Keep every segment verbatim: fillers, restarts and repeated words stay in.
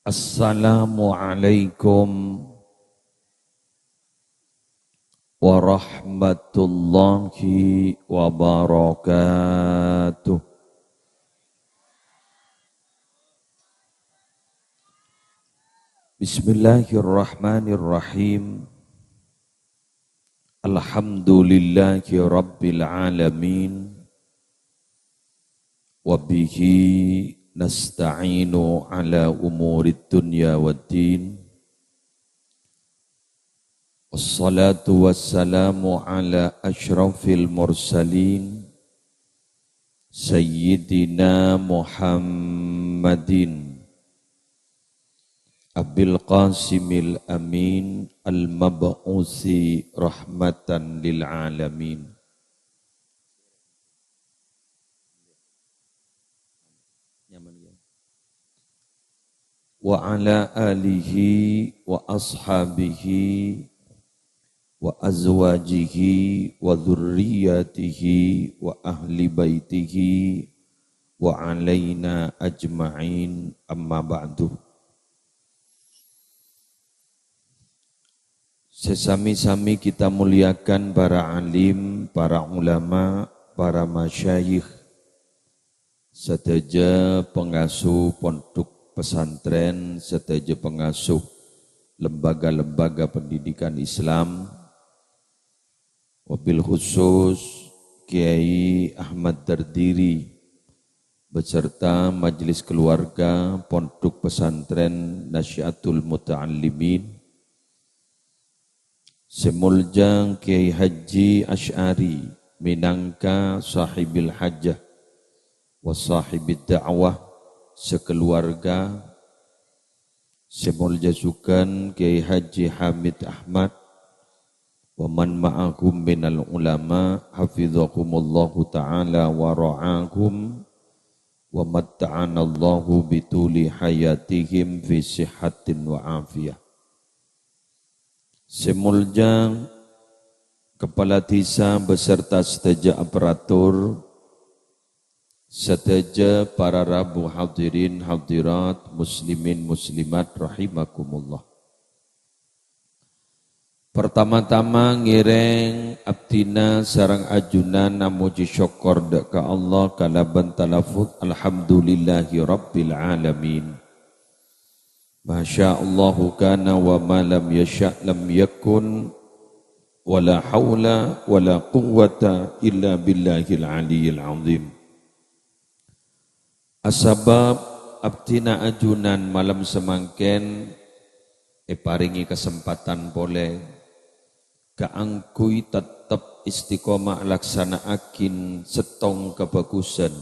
Assalamualaikum warahmatullahi wabarakatuh. Bismillahirrahmanirrahim. Alhamdulillahi rabbil alamin. Wa bihi nasta'inu ala umurid dunya waddin. Wassalatu wassalamu ala asyrafil mursalin, Sayyidina Muhammadin Abil Qasimil Amin al-mab'usi rahmatan lil alamin. Wa ala alihi wa ashabihi wa azwajihi wa dzurriyyatihi wa ahli baitihi wa alaina ajma'in, amma ba'du. Sesami-sami kita muliakan para alim, para ulama, para masyayikh, sadhâjâ pengasuh pondhuk pesantren, sadhâjâ pengasuh lembaga-lembaga pendidikan Islam, wabil khusus Kiai Ahmad Dardiri beserta majelis keluarga Pondok Pesantren Nasyiatul Muta'allimin, sè molja Kiai Haji Asy'ari minangka sahibil hajah wa sahibid da'wah sakeluarga, sè molja jhughân Kiai Haji Hamid Ahmad, wa man ma'ahum minal ulama, hafizahumullahu ta'ala wa ra'ahum, wa matta'anallahu bituli hayatihim fi sihhatin wa afiyah. Sè molja Kepala Desa beserta sadhâjâ aparatur, sadhâjâ para rabu hadirin hadirat, muslimin muslimat rahimakumullah. Pertama-tama ngèrèng abdhina sareng ajunan amojhi sokkor dhâ' ka Allah kalabân talafuz, "Alhamdulillahi rabbil alamin." Masya Allahu kana wa ma lam yasya' lam yakun, wa la haula wa la quwwata illa billahil aliyyil azim. Asabab abdhina ajunan malem samangkèn èparèngè kasempadhân polè kaangghuy tettep istiqomah alaksana'aghi sèttong kabhâghusân.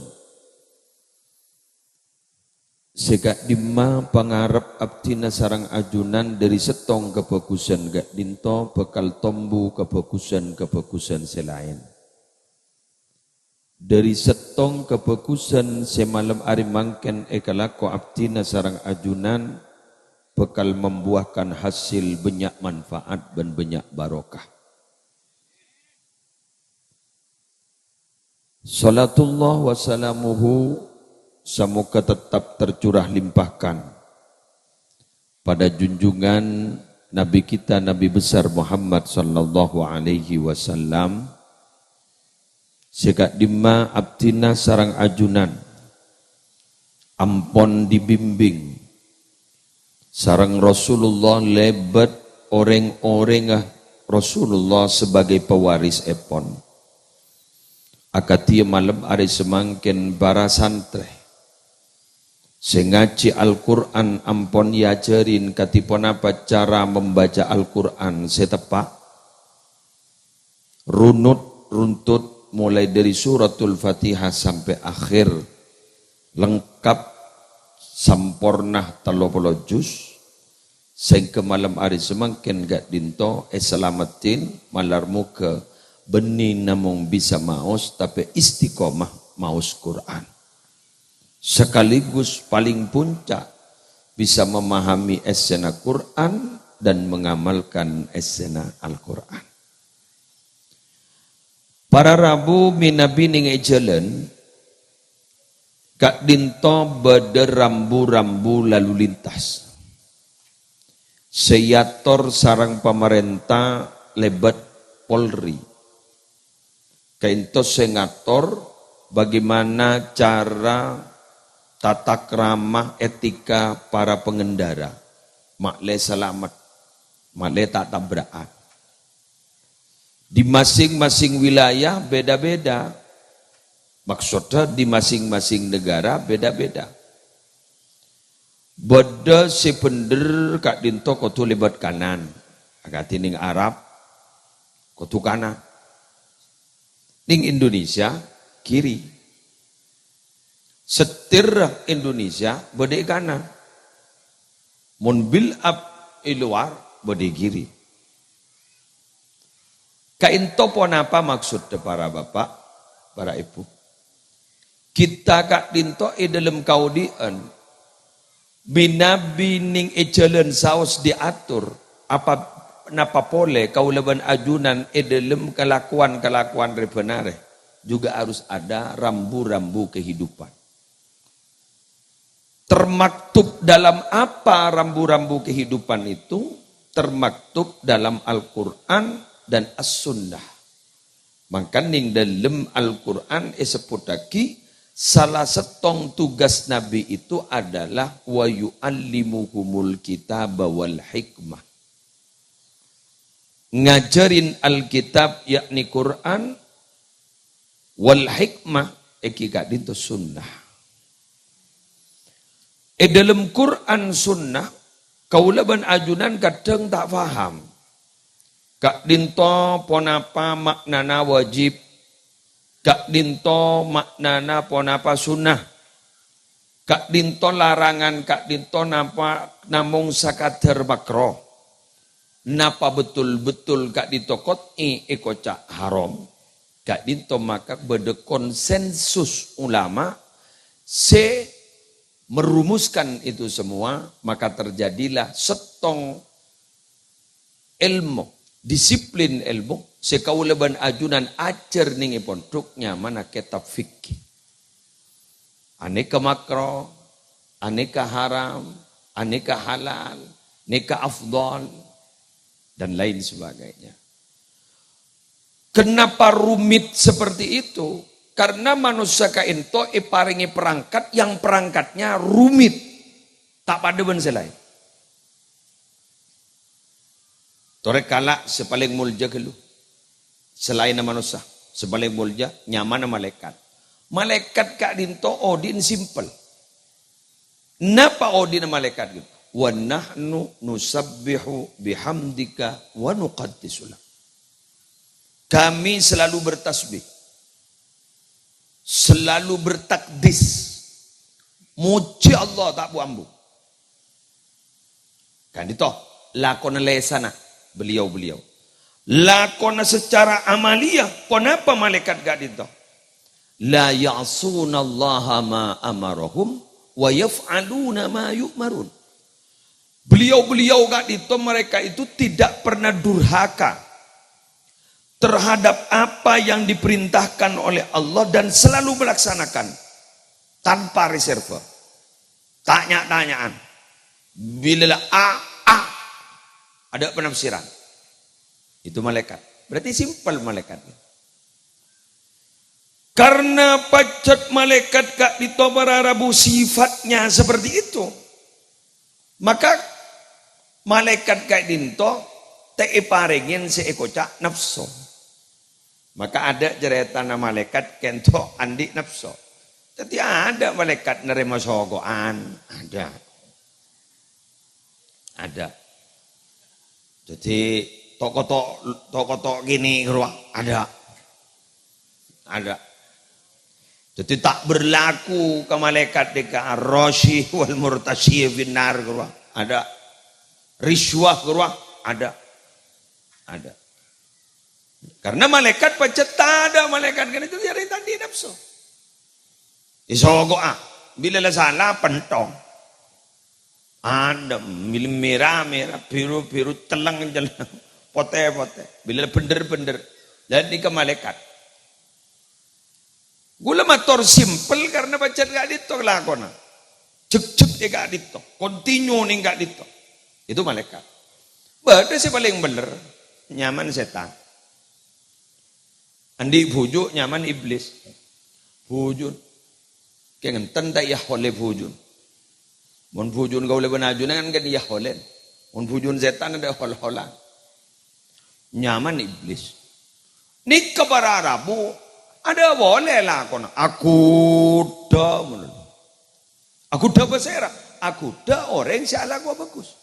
Sè ka'dimma pangarep abdhina sareng ajunan dhâri sèttong kabhâghusân ka'dinto bhâkal tombu kabhâghusân-kabhâghusân sè laèn. Dhâri sèttong kabhâghusân sè malem arè mangkèn èkalako abdhina sareng ajunan, bhâkal membuahkan hasil bânnya' manfaat bân bânnya' barokah. Salatullah wa salamuhu, samoga tetap tercurah limpahkan pada junjungan Nabi kita, Nabi besar Muhammad sallallahu alaihi wasallam, sè ka'dimma abdhina sareng ajunan ampon dibimbing sareng Rasulullah lèbât orèng-orèngnga Rasulullah sebagai pewarisèpon. Akadhi malem arè samangkèn para santrè sè ngajhi Al-Qur'an ampon èajhârin kadhi ponapa cara membaca Al-Qur'an sè teppa'. Runut runtut molaè dhâri Suratul Fatihah sampè' akhèr, lengkap, samporna tello polo juz, sèngghâ malem arè samangkèn ka'dinto èsalameddhin, malar moghâ bânnè namong bisa maos, tapè istiqomah maos Qur'an. Sekaligus paling puncak bisa memahami èssèna Qur'an dan mengamalkan èssèna Al-Qur'an. Para rabu mènabi neng è jhâlân, ka'dinto bâdâ rambu-rambu lalu lintas. Sè èator sareng pamarènta lèbât Polri. Ka'ènto sè ngator bagaimana cara tata krama etika para pengendara. Ma'lè salamet, ma'lè ta' tabra'an. Di masing-masing wilayah beda-beda. Maksudnya di masing-masing negara beda-beda. Bâdâ sè bhendher ka'dinto kodhu lèbât kanan. Akadhi nèng Arab kodhu kanan. Nèng Indonesia kiri. Setir Indonesia bâdâ è kanan. Mon build up è lowar bâdâ è kiri. Ka'ènto ponapa maksodda para bapa', para èbhu? Kita ka'dinto è dâlem kaodi'ân, mènabi nèng è jhâlân saos diatur, apa, napa polè kaulâ bân ajunan è dâlem kalakowan-kalakowan rè-bân arè juga harus ada rambu-rambu kehidupan. Termaktub dalam apa rambu-rambu kehidupan itu? Termaktub dalam Al-Quran dan As-Sunnah. Mangkana nèng dâlem Al-Quran èsebbhuttaghi, salah sèttong tugas Nabi itu adalah wa yu'allimuhumul kitaba wal hikmah. Ngajhârin Alkitab, yakni Quran, wal hikmah, èngghi ka'dinto sunnah. È dâlem Quran sunnah, kaulâ bân ajunan kadhâng ta' paham. Ka'dinto ponapa ma'nana wajib, ka'dinto ma'nana ponapa sunnah, ka'dinto larangan, ka'dinto napa namong sakadhâr makro. Napa betul-betul ka'dinto qot'i èkoca' haram? Ka'dinto maka bâdâ konsensus ulama sè merumuskan itu semua, maka terjadilah sèttong èlmo, disiplin èlmo sè kaulâ bân ajunan ajhâr nèng è pondhuk nyamana kètab fikih. Anèka makro, anèka haram, anèka halal, nèka afdhal, dan lain sebagainya. Kenapa rumit seperti itu? Karena manossa ka'dinto èparèngè perangkat yang perangkatnya rumit, ta' padâ bân sè laèn. Torè kala' sè palèng molja ghâllu. Salaènna manossa, sè palèng molja nyamana malaèkat. Malaèkat ka'dinto odi'na simpel. Napa odi'na malaèkat ghâllu? "Wa nahnu nusabbihu bihamdika wa nuqaddisu lak." Kami selalu bertasbih, selalu bertakdis, mojhi Allah ta' bu-ambu. Ka'dinto lakona lèsanna beliau-beliau. Lakona secara amaliyah, ponapa malaèkat ka'dinto? "La ya'sunallaha ma amarahum wa yaf'aluna ma yu'marun." Beliau-beliau ka'dinto, mereka itu tidak pernah durhaka terhadap apa yang diperintahkan oleh Allah dan selalu melaksanakan tanpa reserve. Tanya-tanyaan. Bilâ la A, A. Adâ' penafsiran. Itu malaèkat. Berarti simpel malaèkat. Karena pajhât malaèkat ka'dinto para rabu sifatnya seperti itu, maka malaèkat ka'dinto ta' èparèngè sè èkoca' nafsu. Maka adâ' carètana malaèkat ka'dinto andi' nafsu. Dhâddhi adâ' malaèkat narèma sogo'an, adâ'. Adâ'. Dhâddhi to'-koto', to'-koto' kènè' ghârowa, adâ'. Adâ'. Dhâddhi ta' berlaku ka malaèkat dhika ar-rashi wal murtashi finnar ghârowa, adâ'. Riswah ghârowa, adâ'. Adâ'. Karena malaèkat pajhât tadâ' malaèkat ka'dinto jârèya ta' andi' nafsu. Èsogo'a, bilâ la sala, pentong. Adâ', bilâ mèra-mèra, biru-biru, celleng-celleng, potè-potè. Bilâ bhendher-bhendher. Lah nèka malaèkat. Ghulâ mator simpel karena pajhât ka'dinto lakona. Jhek-jhek è ka'dinto, continue nèng ka'dinto. Itu malaèkat. Bâdâ sè palèng beller, nyamana sètan. Andi' bhuju' nyamana iblis. Bhujun. Kèng enten ta' iyâ holè bhujun. Mon bhujun kaulâ bân ajunan kan iyâ holè. Mon bhujun sètan adâ' hol-holan. Nyamana iblis. Nèka para rabu, adâ' polè lakona. Aghudhâ' mon. Aghudhâ' pasèra? Aghudhâ' orèng sè alakowa bhâghus.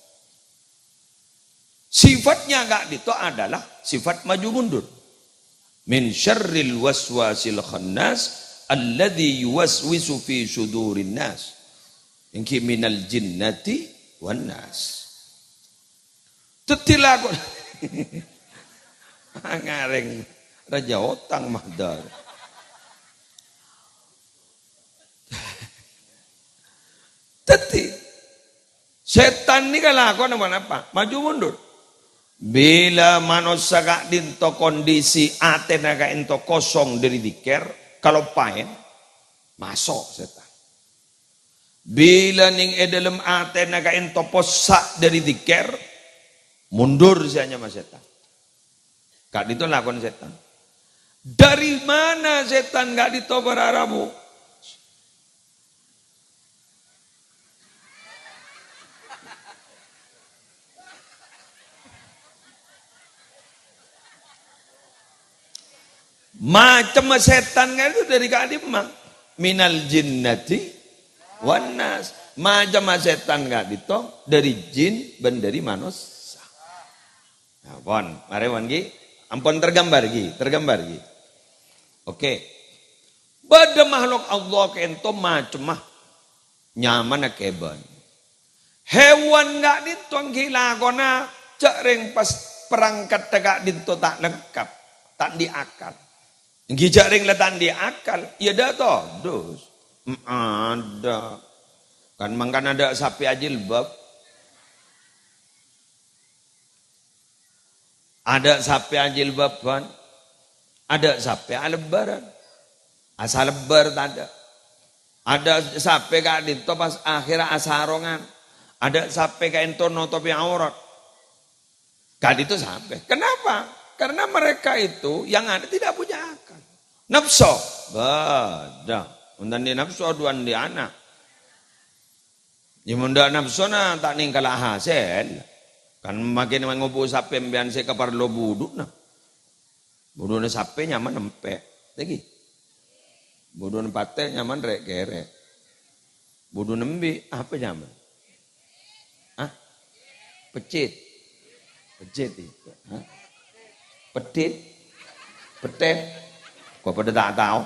Sifatnya ka'dinto adalah sifat maju mundur. "Min syarril waswasil khannas, alladzi yuwaswisu fi sudurin nas." Èngghi minal jinnati wan nas. Dhâddhi lakon. Ngarèng raja otang mahdar. Dhâddhi, sètan nèka lakona ponapa? Maju mundur. Bilâ manossa ka'dinto kondisi atèna ka'dinto kosong dâri dzikir, kaloppaèn, maso' sètan. Bilâ nèng è dâlem atèna ka'dinto possa' dâri dzikir, mundur sè anyama sètan. Ka'dinto lakon sètan. Dâri mana sètan ka'dinto para rabu? Macemma sètan ka'dinto dâri ka'dimma? Minal jinnati wan nas. Macemma sètan ka'dinto dâri jin bân dâri manossa. Nah, pon, marè pon ghi. Ampon tergambar ghi, tergambar ghi. Oke. Bâdâ makhluk Allah ka'dinto macemma. Nyamana kèbân. Hewan ka'dinto èngghi lakona jhâ' rèng pas perangkat ka'dinto ta' lengkap, ta' andi' akal. Èngghi jhâ' rèng la ta' andi' akal, iyâ dâ' todus. Em, adâ'. Kan mangkana adâ' sapè ajilbab. Adâ' sapè ajilbaban, adâ' sapè alebbârân. Asalebbâr tadâ'. Adâ' sapè ka'dinto pas akhèra asarongan. Adâ' sapè ka'dinto notobhi aurat. Ka'dinto sapè. Kenapa? Karena mereka itu yang ada tidak punya akal. Nafsu. Bâdâ. Mon ta' andi' nafsu, adhu andi' ana'. Yâ, mon dâ' nafsona ta' nèngghâllâ hasèl. Kan makkèna ngobu sapè empèyan sè èkaparlo budhu'na. Budhu'na sapè nyamana empè'. Lagi. Budhu'na patè' nyamana rè'-kèrè'. Budhu'na embi' apa nyamana? Hah? Peccit. Peccit itu. Hah? Pedhit. Pettè. Kok padâ ta' tao?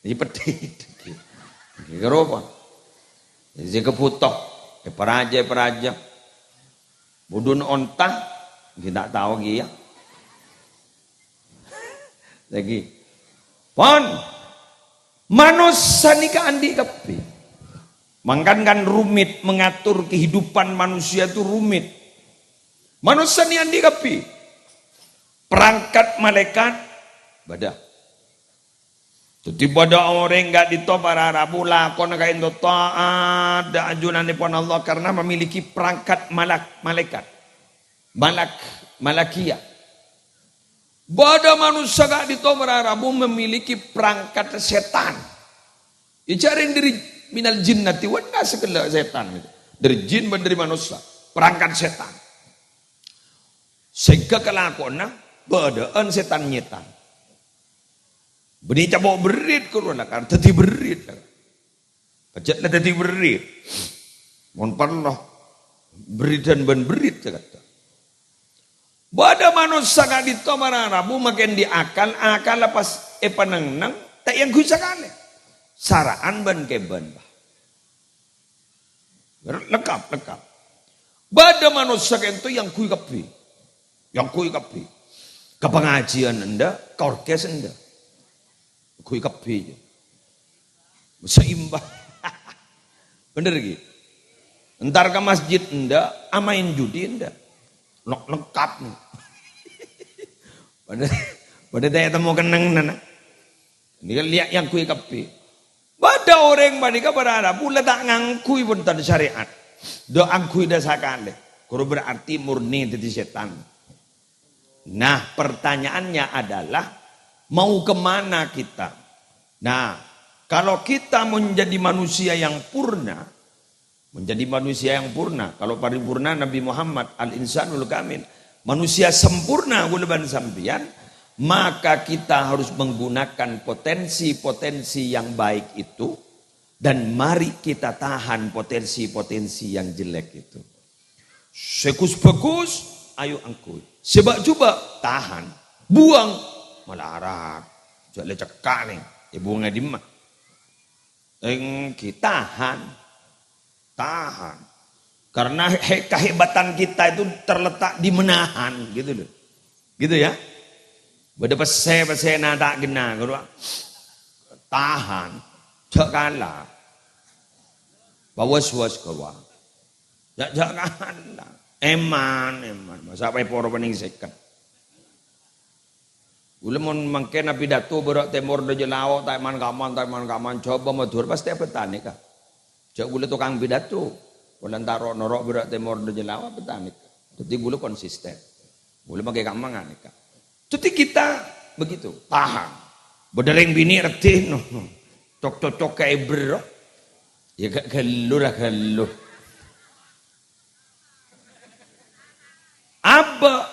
Iyâ, pedhit. Iyâ, karo apa? Iyâ, sè kabhuto. Èparajâ, èparajâ. Budhu'na onta, ghi' ta' tao ghi' iyâ. Lagi. Pon. Manossa nèka andi' kabbhi. Mangkana kan rumit, mengatur kehidupan manusia itu rumit. Manossa nèka andi' kabbhi. Perangkat malaikat, bâdâ. Dhâddhi, bâdâ orèng ka'dinto para rabu lakona ka'dinto ta'at dâ' ajunanèpon Allah karena memiliki perangkat malak-, malaikat. Malak-, malakia. Bâdâ manossa ka'dinto para rabu memiliki perangkat sètan. Ècarèng dâri minal jinnati wan nas ghellâ' sètan. Dâri jin bân dâri manossa. Perangkat sètan. Sèngghâ kalakowanna bâdâ'ân sètan-nyètan. Bânnè capo' berrit karo lakar, dhâddhi berrit. Pajhât la dhâddhi berrit. Mon parlo, berritan bân berrit sakadhâng. Bâdâ manossa ka'dinto para rabu makkè andi' akal, akalla pas èpaneng-neng, ta' èangghuy sakalè. Sara'an bân kèbân, bâh. Lengkap, lengkap. Bâdâ manossa ka'dinto èangghuy kabbhi. Èangghuy kabbhi. Ka pangajiân endâ', ka orkes endâ'. Èangghuy kabbhi. Seimbang. Bhender ghi? Entar ka masjid endâ', amaèn judi endâ'. Leng-, lengkap. Padâ, padâ ta' ètemmo kennengnganna. Nèka lè èangghuy kabbhi. Bâdâ orèng panèka para rabu la ta' ngangghuy bhunten syariat. Dâ' angghuy dâ' sakalè. Ghuru berarti murni dhâddhi sètan. Nah, pertanyaannya adalah, mau kemana kita? Nah, kalau kita menjadi manusia yang purna, menjadi manusia yang purna, kalau paripurna Nabi Muhammad, al-insanul kamil, manusia sempurna, ghulâ bân sampèyan, maka kita harus menggunakan potensi-potensi yang baik itu, dan mari kita tahan potensi-potensi yang jelek itu. Sè gus-bagus, ayo angghuy. Sè bâ'-jhubâ', tahan. Buang, malarat. Jhâ' lè cekka' nèng. È buwângnga dimma? Èngghi, tahan. Tahan. Karena he-, kehebatan kita itu terletak di menahan, gitu loh. Gitu ya. Bâdâ pèssè-pèssèna ta' ghenna, ghâruwa. Tahan. Jhâ' kala. Bâwas-was ghâruwa. Jhâ', jhâ' kala. Èman, èman. Masa' pèpor paning sèket. Ghulâ mon mangkèn apidato bârâ' tèmor dâjâ lao', ta' èman-kaman, ta' èman-kaman, Jhâbâ Madhurâ, pastè abâtana, ka. Jhâ' ghulâ tokang pidato. Polana ta' ro'-noro' bârâ' tèmor dâjâ lao', abâtana. Dhâddhi ghulâ konsisten. Ghulâ mangkèn kamma nganèka. Dhâddhi kita begitu, tahan. Bâdâ rèng binè' raddhin, no. Cok-cocok ka èbher, no. Ya gak ghâllu ra ghâllu. Abâ'.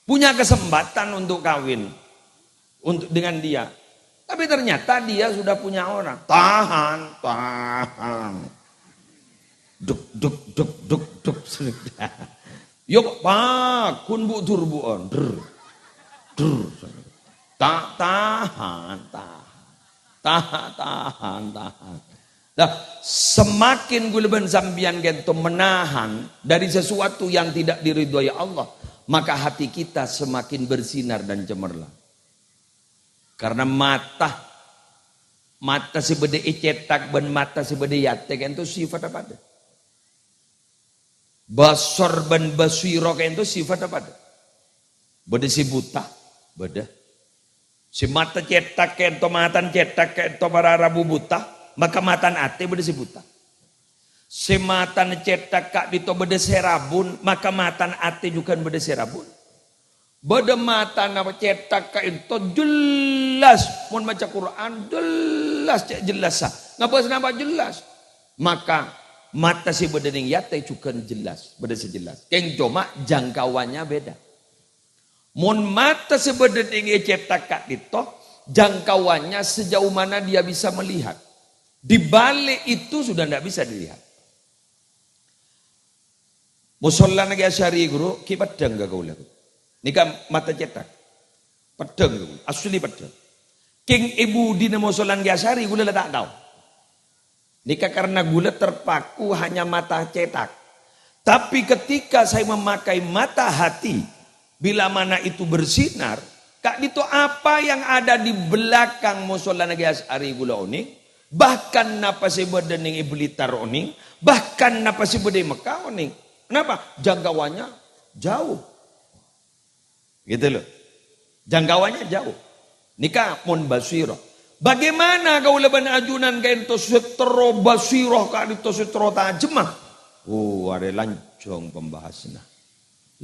Punya kesempatan untuk kawin untuk dengan dia. Tapi ternyata dia sudah punya orang. Tahan, tahan. Duk, duk, duk, duk, duk. Yo, pakun bu durbuan. Der. Der. Ta-, tahan, tahan. Tahan, tahan, tahan. Nah, semakin ghulâ bân sampèyan kènto menahan dari sesuatu yang tidak diridhoi Allah, maka hati kita semakin bersinar dan cemerlang. Karena mata, mata sè bâdâ è cètak bân mata sè bâdâ è atè kènto sifatta padâ. Basor bân basira kènto sifatta padâ. Bâdâ sè buta, bâdâ. Sè mata cètak kènto, matana cètak kènto para rabu buta, maka matana atè bâdâ sè buta. Sè matana cètak ka'dinto bâdâ sè rabun, maka matana atè jhughân bâdâ sè rabun. Bâdâ matana cètak ka'dinto jelas, mon maca Qur'an jelas, cè' jellassa. Ngabâs napa jelas? Maka mata sè bâdâ nèng è atè jhughân jelas, bâdâ sè jelas. Kèng coma jangkauannya beda. Mon mata sè bâdâ nèng è cètak ka'dinto, jangkauannya sejauh mana dia bisa melihat. Di balik itu sudah ndak bisa dilihat. Mosollana Kè Asy'ari, ghuru, ghi' peddhâng ka kaulâ. Nèka mata cètak. Peddhâng, ghuru. Asli peddhâng. Kèng è budina mosollana Kè Asy'ari, kaulâ la ta' tao. Nèka karena kaulâ terpaku hanya mata cetak. Tapi ketika saya memakai mata hati, bila mana itu bersinar, ka'dinto apa yang ada di belakang mosollana Kè Asy'ari kaulâ onèng, bahkan napa sè bâdâ nèng è Blitar onèng, bahkan napa sè bâdâ è Mekah onèng. Kenapa? Jangkauannya jauh. Gitu loh. Jangkauannya jauh. Nèka mon basira. Bagaimana kaulâ bân ajunan ka'dinto sè terro basira ka'dinto sè terro tajemma? Oh, arè lanjhâng pembahasna.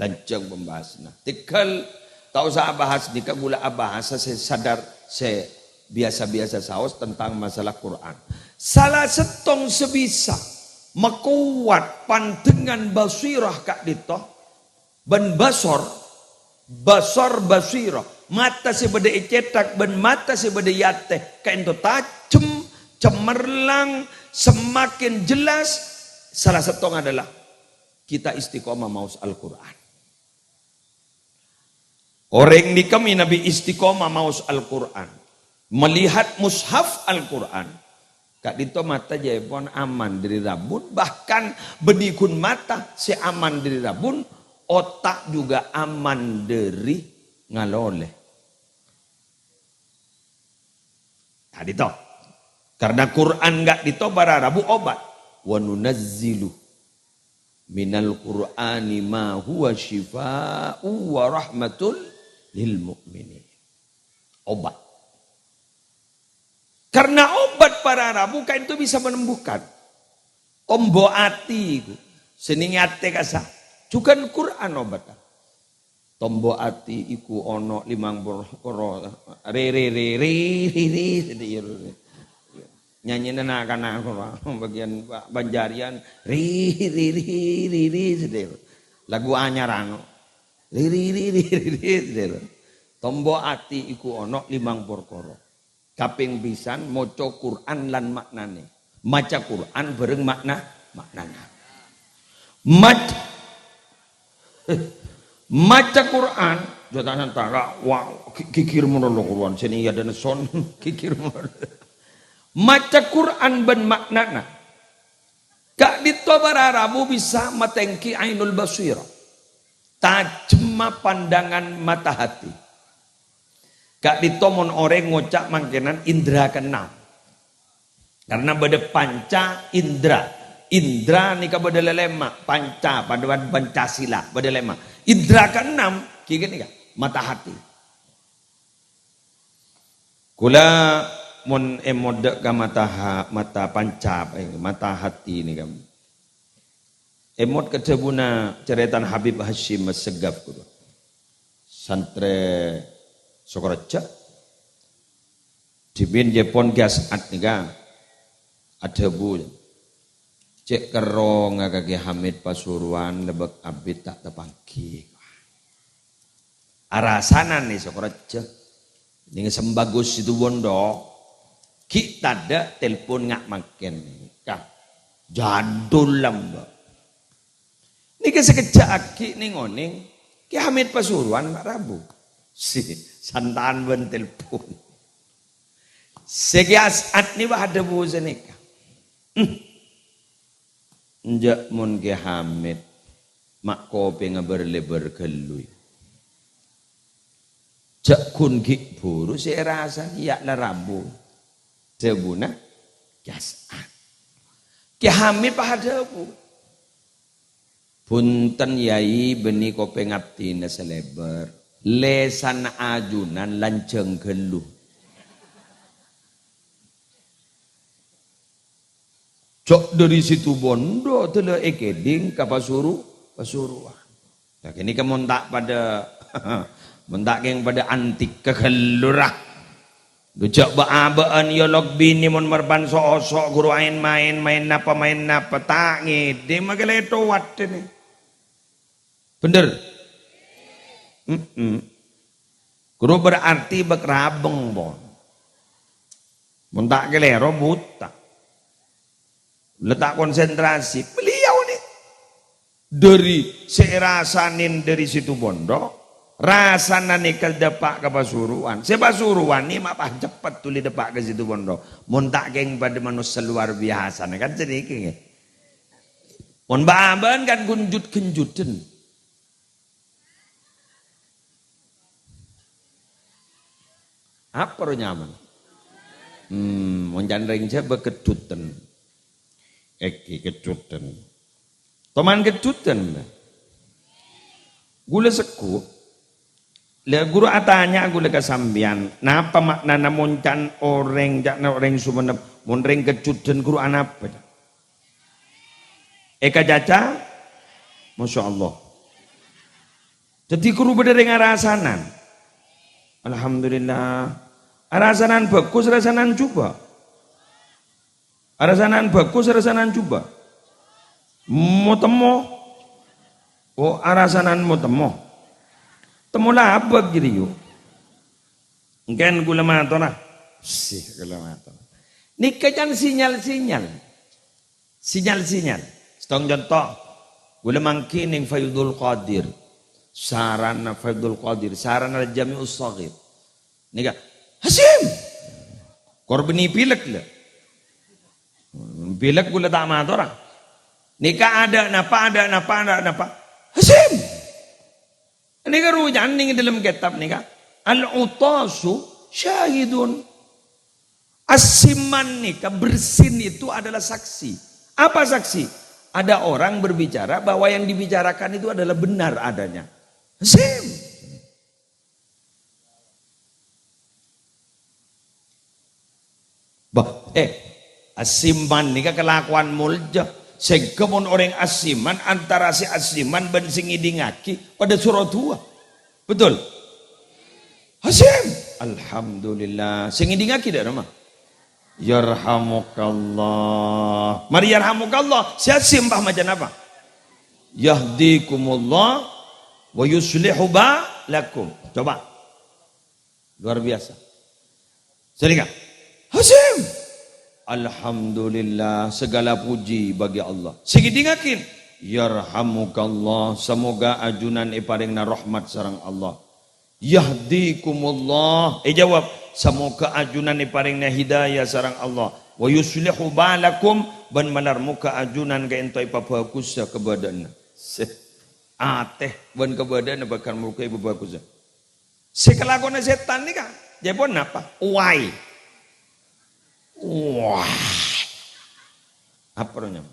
Lanjhâng pembahasna. Tèghâl ta' osa abahas nèka, kaulâ abahas sè sadar, sè biyasa-biyasa saos tentang masalah Qur'an. Sala sèttong sè bisa makowat pandhengan basira ka'dinto, bân basor, basor basira, mata sè bâdâ è cètak bân mata sè bâdâ è atè, ka'dinto tajem, cemerlang, semakin jelas, sala sèttong adalah kita istiqomah maos Al-Qur'an. Orèng nèka mènabi istiqomah maos Al-Qur'an, melihat mushaf Al-Qur'an, ka'dinto mata jâèpon aman dâri rabun, bahkan bânnè ghun mata sè aman dâri rabun, otak juga aman dâri ngalolè. Ka'dinto. Karena Qur'an ka'dinto para rabu obat. "Wa nunazzilu minal Qur'ani ma huwa syifa'u wa rahmatul lil mu'minin." Obat. Karena obat para rabu kaènto bisa menyembuhkan. Tombo ati iku. Sè nèng atè kasa. Jhughân Qur'an obat. Tombo ati iku ana limang pokoro. Re, re, re, re, re, re. Nyanyina na'-kana' koro. Bagian Banjarian. Re, re, re, re, re, re. Lagu anyar ano. Re, re, re, re, re, re. Tombo ati iku ana limang pokoro. Kapèng pisan, maca Qur'an lan ma'nane. Maca Qur'an bhâreng ma'na, ma'nana. Mac-, maca Qur'an, jhâ' ta' santara, wa-, gi-, ghighir mono lo Qur'an, sè nèng adâ' son, ghighir mono. Maca Qur'an bân ma'nana. Ka'dinto para rabu bisa matèngghi ainul basirah. Tajemma pandangan mata hati. Ka'dinto mon orèng ngoca' mangkènan indra keenam. Karena bâdâ panca indra. Indra nèka bâdâ lèlèma', panca, padâ bân Pancasila, bâdâ lèma'. Indra keenam, ghi' nèka, mata hati. Kaulâ mon èmot dâ' ka mata ha-, mata panca, eh, mata hati nèka. Èmot ka dhâbuna carètana Habib Hasyim Assegaf, ghuru. Santrè Sokorejo. Dhimèn jhâ' pon Kè As'ad nèka adhâbu, "Cè' kerrongnga ka Kè Hamid Pasuruan, lebâk abit ta' tapangghi." Arasanan è Sokorejo. Nèng Sembagus Situbondo. Ghi' tadâ' telpon nga' mangkèn. Kah. Jadul lamba'. Nèka sakejjhâ' aghi' nèng-onèng. Kè Hamid Pasuruan ma' rabu. Si, santan bân telpon. Sè Kè As'ad nèka adhâbu sanèka. Hmm. Enjâ' mon Kè Hamid, ma' kopèngnga bâr-lèbâr ghâllu. Jhâ' ghun ghi' bhuru sè èrasana, iyâ la rabu. Dhâbuna Kè As'ad. Kè Hamid pas adhâbu, "Bhunten, Yai, bânnè kopèng abdhina sè lèbâr. Lèsanna ajunan lanjhâng ghâllu." Jhâ' dâri Situbondo dâlla èkèdhing ka Pasuru-, Pasuruan. Lah, ghânèka mon ta' padâ, mon ta' kèng padâ antika ghâllu, ra. Dhu jhâ' bâ'-abâ'ân yolok binè mon marban so'-oso' ghuru aèn-maèn, maèn napa, maèn napa, ta' ngèdhing, makè lètowat dhâni. Bhender? Mm-mm. Ghuru berarti bâk rabâng, pon. Mon ta' kalèro, buta. La ta' konsentrasi. Beliau nè. Dâri sè èrasanè dâri Situbondo, rasana nèka dâpa' ka Pasuruan. Sè Pasuruan nè ma' pas ceppet dhuli dâpa' ka Situbondo. Mon ta' kèng padâ manossa luar biasa, nè kan sanèka, ngghi. Mon bâ'-abâ'ân kan ghun jhut-ghânjhudhân. Apa ro nyaman? Hmm, mon can rèng Jhâbâ keddhuten. Èngghi keddhuten. Toman keddhuten, Mbah. Ghulâ segghu. Lha, ghuru atanya ghulâ ka sampèyan, napa ma'nana mon can orèng, ca'na orèng Sumenep, mon rèng keddhuten ghuru anapa, ca'? Èkacaca? Masya Allah. Dhâddhi ghuru bâdâ rèng arasanan. Alhamdulillah. Arasanan bhâghus, arasanan jhubâ'. Arasanan bhâghus, arasanan jhubâ'. Mo-temmo. Oh, arasanan mo-temmo. Temmo labâk jârèya. Èngkèn ghulâ matora. Sih, ghulâ matora. Nèka can sinyal-sinyal. Sinyal-sinyal. Sèttong conto. Ghulâ mangkèn nèng Faidul Qadir. Sarana Faidul Qadir. Sarana Jami'us Shaghir. Nèka, "Hasyim!" Kor bânnè bilek, lho. Bilek ghulâ ta' matora. Nèka adâ' napa, adâ' napa, adâ' napa. "Hasyim!" Nèka ruwiyân nèng dâlem kètab nèka. "Al-'utasyu syahidun." Asiman nèka, bersin itu adalah saksi. Apa saksi? Ada orang berbicara bahwa yang dibicarakan itu adalah benar adanya. Hasyim. Bah, eh, asiman nèka kalakowan molja. Sèngghâ mon orèng asiman, antara sè asiman bân sè ngèdingngaghi padâ soro duwâ. Betul? Asim. Alhamdulillah. Sè ngèdingngaghi dâ' remma? Yarhamukallah. Mari yarhamukallah. Sè asim, Pak, maca napa? Yahdikumullah wa yuslihu balakum. Coba. Luar biasa. Sènèka. Hasim. Alhamdulillah, segala puji bagi Allah. Sè ngèdingngaghi, yarhamukallah, semoga ajunan èparèngana rahmat sareng Allah. Yahdikumullah, èjawab, semoga ajunan èparèngana hidayah sareng Allah. Wa yuslihu balakum, bân malar moghâ ajunan kaènto èpabhâghusâ kabâdâ'ânna. Sè, atè bân kabâdâ'ânna bhâkal moghâ èpabhâghusâ. Sè kalakowanna sètan nèka, jâèpon napa? Uwai. Wah. Apa roh nyam?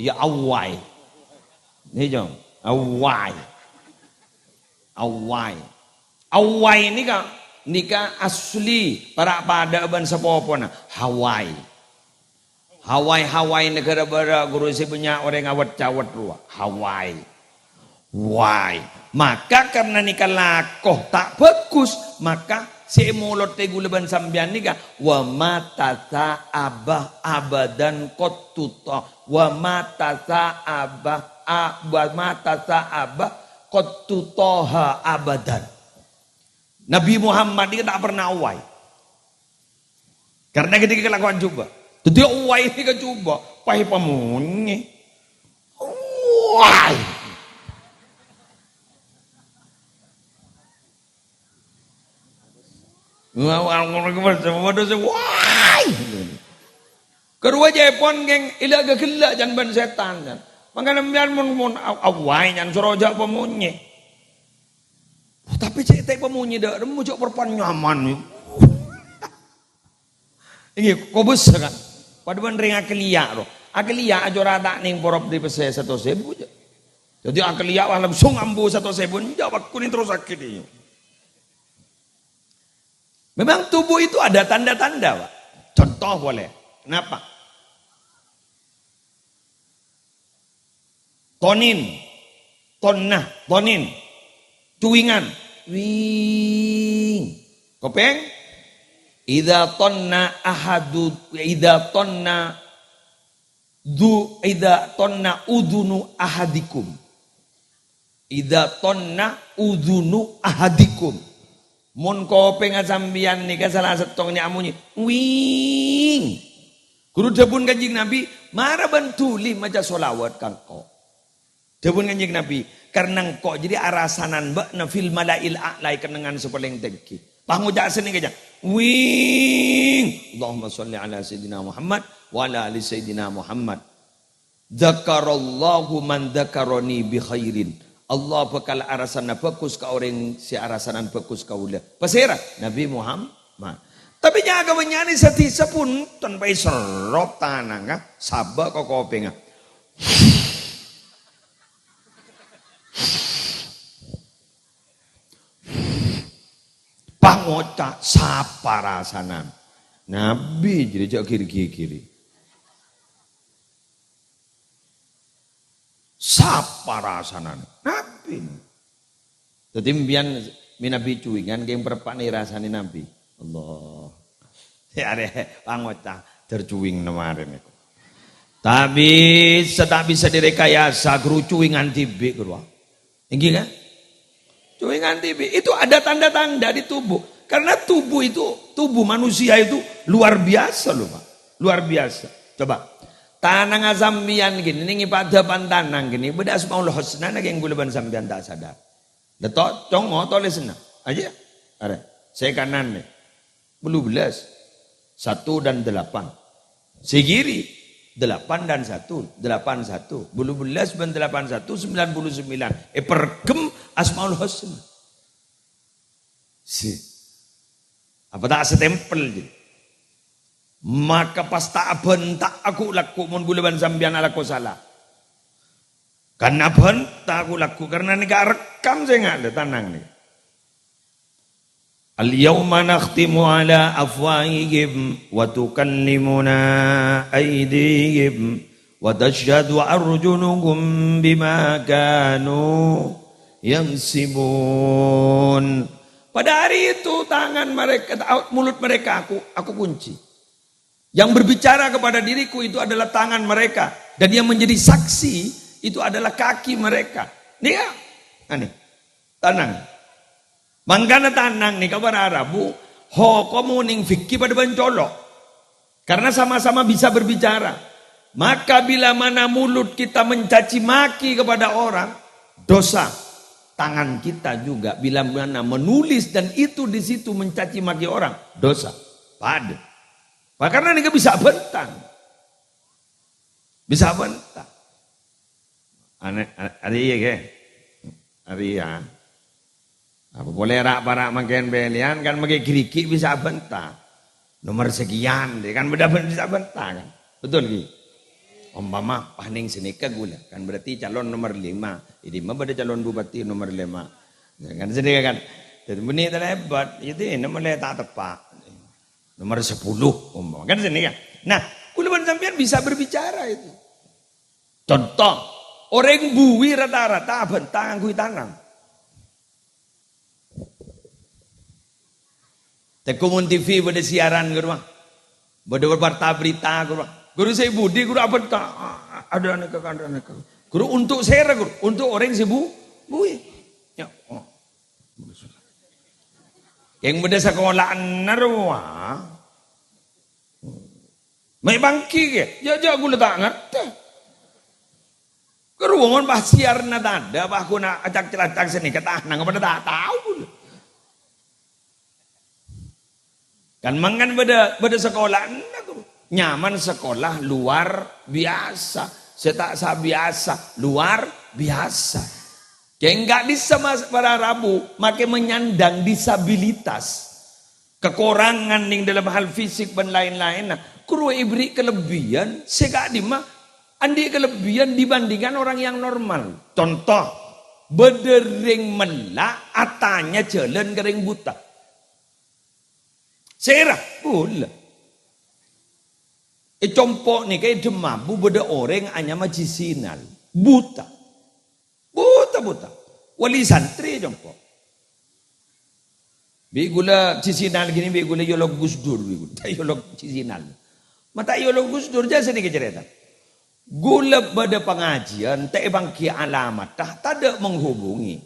Ya awai. Nèka, awai. Awai. Awai nèka, nèka asli para' padâ bân sapopona. Hawai. Hawai-hawai naghârâ bârâ', ghuru sè bânnya' orèng awet-cawet rowa. Hawai. Wai. Maka karna nèka lako ta' bhâghus, maka sè èmolodhi ghulâ bân sampèyan nèka, "Wa ma tasa'aba abadan qattuta, wa ma tasa'aba, a-, wa ma tasa'aba qattutaha abadan." Nabi Muhammad nèka ta' pernah owai. Karna ghâdhâ kalakowan jhubâ'. Dhâddhi owai nèka jhubâ', pas èpamonyè. Owai. Wah, wah, ngono ki, Mas, padha sè owai. Karowa jâèpon, kèng, ella' ghâghellâ' can bân sètan, can. Mangkana sampèyan mon, mon a-, owai, can, soro jhâ' pamonyè. Oh, tapè cè' ta' pamonyè dâ' remma jhâ' parpanyaman. Èngghi, kobâsa, kan? Padâ bân rèng akèliya', ro. Akèliya' ajârâ ta' nèng porop dâri pèssè satos èbu, jâ. Dhâddhi akèliya' wah langsung ambu satos èbu, enjâ', bâkto nèng terros sakit, iyâ. Memang tubuh itu ada tanda-tanda, Pak. Contoh boleh. Kenapa? Tonin. Tonna. Tonin. Cuwingan. Wing. Kopèng? Idza tonna ahadu, idza tonna du, idza tonna udunu ahadikum. Idza tonna udunu ahadikum. Mon kopèngnga sampèyan nèka sala sèttongnga amonyè, "Wing." Ghuru dhâbuna Kanjeng Nabi, "Mara bân dhuli maca sholawat ka engko'." Dhâbuna Kanjeng Nabi, "Karna engko' jârèya arasanan bâ'na fil mala'il a'la, è kennengngan sè palèng tèngghi." Pas ngoca' sanèka, jâ, "Wing." Allahumma sholli ala Sayyidina Muhammad wa ala ali Sayyidina Muhammad. "Dzakarallahu man dzakarani bi khairin." Allah bhâkal arasana bhâghus ka orèng sè arasanan bhâghus kaulâ. Pasèra? Nabi Muhammad. Tapè nya'a kabânnya'an sè dhisa bhunten, pas èserrop tanangnga, sabâ' ka kopèngnga. Pas ngoca', sapa rasanan? Nabi jârèya jâ' giri-giri. Sapa rasanan? Nabi. Dhâddhi sampèyan mènabi cuwingan kèng parèppa'na èrasanè Nabi. Allah. Yâ, arè, pas ngoca', dâr cuwing namarèn èko. Ta' bisa, ta' bisa direkayasa, ghuru, cuwingan dhibi', ghuru. Èngghi, kan? Cuwingan dhibi'. Itu ada tanda-tanda di tubuh. Karena tubuh itu, tubuh manusia itu luar biasa loh, Pak. Luar biasa. Coba. Tanangnga sampèyan ghini, nèng è padâpan tanang ghini, bâdâ Asmaul Husna, nangèng ghulâ bân sampèyan ta' sadar. Dâ' to, congo tolèsanna. Ajâ. Arè. Sè kanan nè. Bâllu bellâs. Satu dan delapan. Sè kiri, delapan dan satu. Delapan satu. Bâllu bellâs bân delapan satu, sembilan puluh sembilan. Èparègghem Asmaul Husna. Sè. Apa ta' sè tempel, jâ? Maka pas ta' abhânta ghu-lagghu mon ghulâ bân sampèyan alako sala. Kan abhânta ghu-lagghu karna nèka arekkam sènga' lho tanang nèka. "Al-yauma nakhtimu ala afwahihim wa tukallimuna aydihim wa tashhadu arjuluhum bima kanu yaksibun." Pada hari itu tangan mereka, mulut mereka aku, aku kunci. Yang berbicara kepada diriku itu adalah tangan mereka, dan yang menjadi saksi itu adalah kaki mereka. Nih ya, aneh. Tenang. Mangkana tenang nih, kabar Arabu, hokom ning fikih pada bancolok. Karena sama-sama bisa berbicara. Maka bila mana mulut kita mencaci maki kepada orang, dosa. Tangan kita juga bila mana menulis dan itu di situ mencaci maki orang, dosa. Pada. Karena nèka bisa bhântang. Bisa bhântang. Anè, a-, arèya, ghi. Arèya. Apa polè ra'-para' mangkèn pèlèyan kan mangkèn ghi-règhi bisa bhântang. Nomor sekian, deh, kan bâdâ bân-, bisa bhântang, kan? Betul, ghi? Ompama, pas nèng sanèka ghulâ, kan berarti calon nomor lima. Jadi, ma bâdâ calon bupati nomor lima. Ya, kan sanèka, kan? Jadi, bânnè talèbât, ya, dina malè ta' teppa'. Nomor sepuluh, umpama. Kan sanèka. Nah, kaulâ bân sampèyan bisa berbicara itu. Contoh, orèng buwi rata-rata abhântang ngangghuy tanang. Tèko mon T V bâdâ siaran, ghuru, ah. Bâdâ warta berita, ghuru, ah. Ghuru sè budi, ghuru, abhântang. Ada anèka, ada anèka. Ghuru, untuk sèra, ghuru? Untuk orèng sè bu-, buwi. Ya, oh. Kèng bâdâ sakola'anna rowa. Mè' bângkè kè? Jâ', jâ' ghulâ ta' ngartè. Karowa mon pas siarna tadâ', pas ghuna acak-calacak sanèka tanang padâ ta' tao ghulâ. Kan mangkèn bâdâ, bâdâ sakola'anna, ghuru. Nyaman sakola luar biasa. Sè ta' sabiasa, luar biasa. Kèng ka'dissa mas-, para rabu makè menyandang disabilitas, kekurangan nèng dalam hal fisik bân laèn-laènna, ghuru èberri' kalebbiyân sè ka'dimma andi' kalebbiyân dibandingkan orang yang normal. Contoh, bâdâ rèng mella' atanya jhâlân ka rèng buta. Sèra, ghulâ. È compo' nèka è Demmabu bâdâ orèng anyama Jisinal. Buta. Buta, buta. Wali santri è compo'. Bi' ghulâ Jisinal ghini, bi' ghulâ èolok Gus Dur, bi' ghulâ. Ta' èolok Jisinal. Ma' ta' èolok Gus Dur, jhâ' sanèka carèta. Ghulâ bâdâ pangajiân, ta' èpangghi alamatta, tadâ' menghubungi.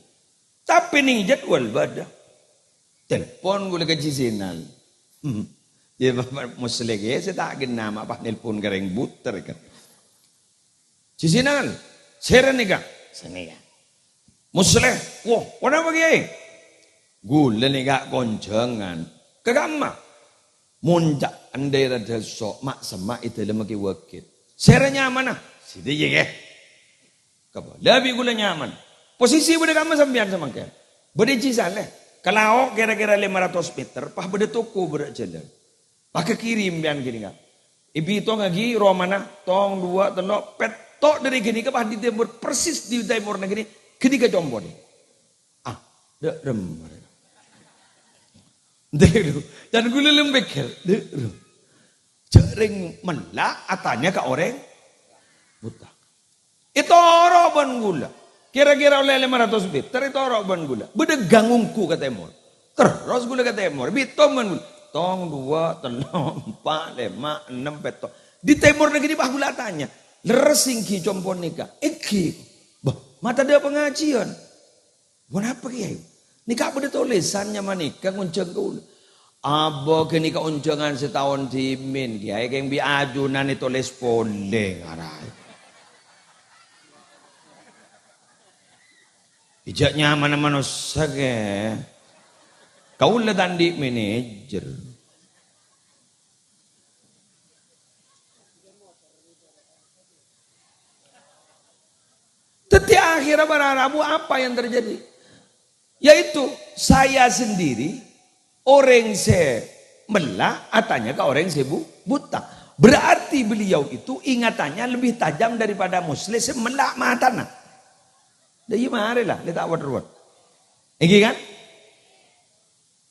Tapè nèng jadwal bâdâ. Telpon ghulâ ka Jisinal. Hmm. Ya, Bapak Musleh, ya, sè ta' ghenna ma' pas nelpon ka rèng buta, kan. "Jisinal, sèra nèka?" "Sanèya." "Musleh, wo, ponapa, Kèyaè?" "Ghulâ nèka konjhângan." "Ka kamma?" "Mon ca', è dhaèra Dasso', ma'-semma' è dâlem ghi' wâgit." "Sèra nyamana?" "Sèdiyâ, Kè." Kabâlâ bi' ghulâ nyaman. Posisi bâdâ kamma sampèyan samangkèn. Bâdâ è Cisalè. Ka lao' kèra-kèra lèma ratos meter, pas bâdâ toko berrâ' jhâlân. Pas ka kiri sampèyan ghânèka. Èbitongaghi romana, tong, duwâ', tello', pètto' dâri ghânèka pas di tèmor, persis di tèmorra ghânè, ghânèka compo'na. Ah, dâ' remma. Dâ' remma. Can ghulâ lem pèkkèr, dâ' remma. Jhâ' rèng mella' atanya ka orèng buta. Ètoro' bân ghulâ. Kèra-kèra ollè lèma ratos meter, ètoro' bân ghulâ. Bâdâ gang ongghu ka tèmor. Terros ghulâ ka tèmor. Bitong bân ghulâ. Tong, duwâ', tello', empa', lèma', ennem, pètto'. Di tèmorra ghânèka pas ghulâ atanya. "Lerres èngghi compo' nèka?" "Èngghi." "Bâh, ma' tadâ' pangajiân?" "Ponapa, Kèyaè?" "Nèka bâdâ tolèsan nyamana nèka ngonjhâng kaulâ." "Abâ, ghânèka onjhângan sataon dhimèn, Kèyaè, kèng bi' ajunan ètolès polè, ngara." Ijâ' nyamana manossa, Kè. Kaulâ ta' andi' manajer. Dhâddhi, akhirnya para rabu apa yang terjadi? Yaitu saya sendiri, orèng sè mella' atanya ka orèng sè bu-, buta. Berarti beliau itu ingatannya lebih tajam daripada Musleh sè mella' matana. Dâ' iyâ marè la, lè ta' wot-rowot. Èngghi kan?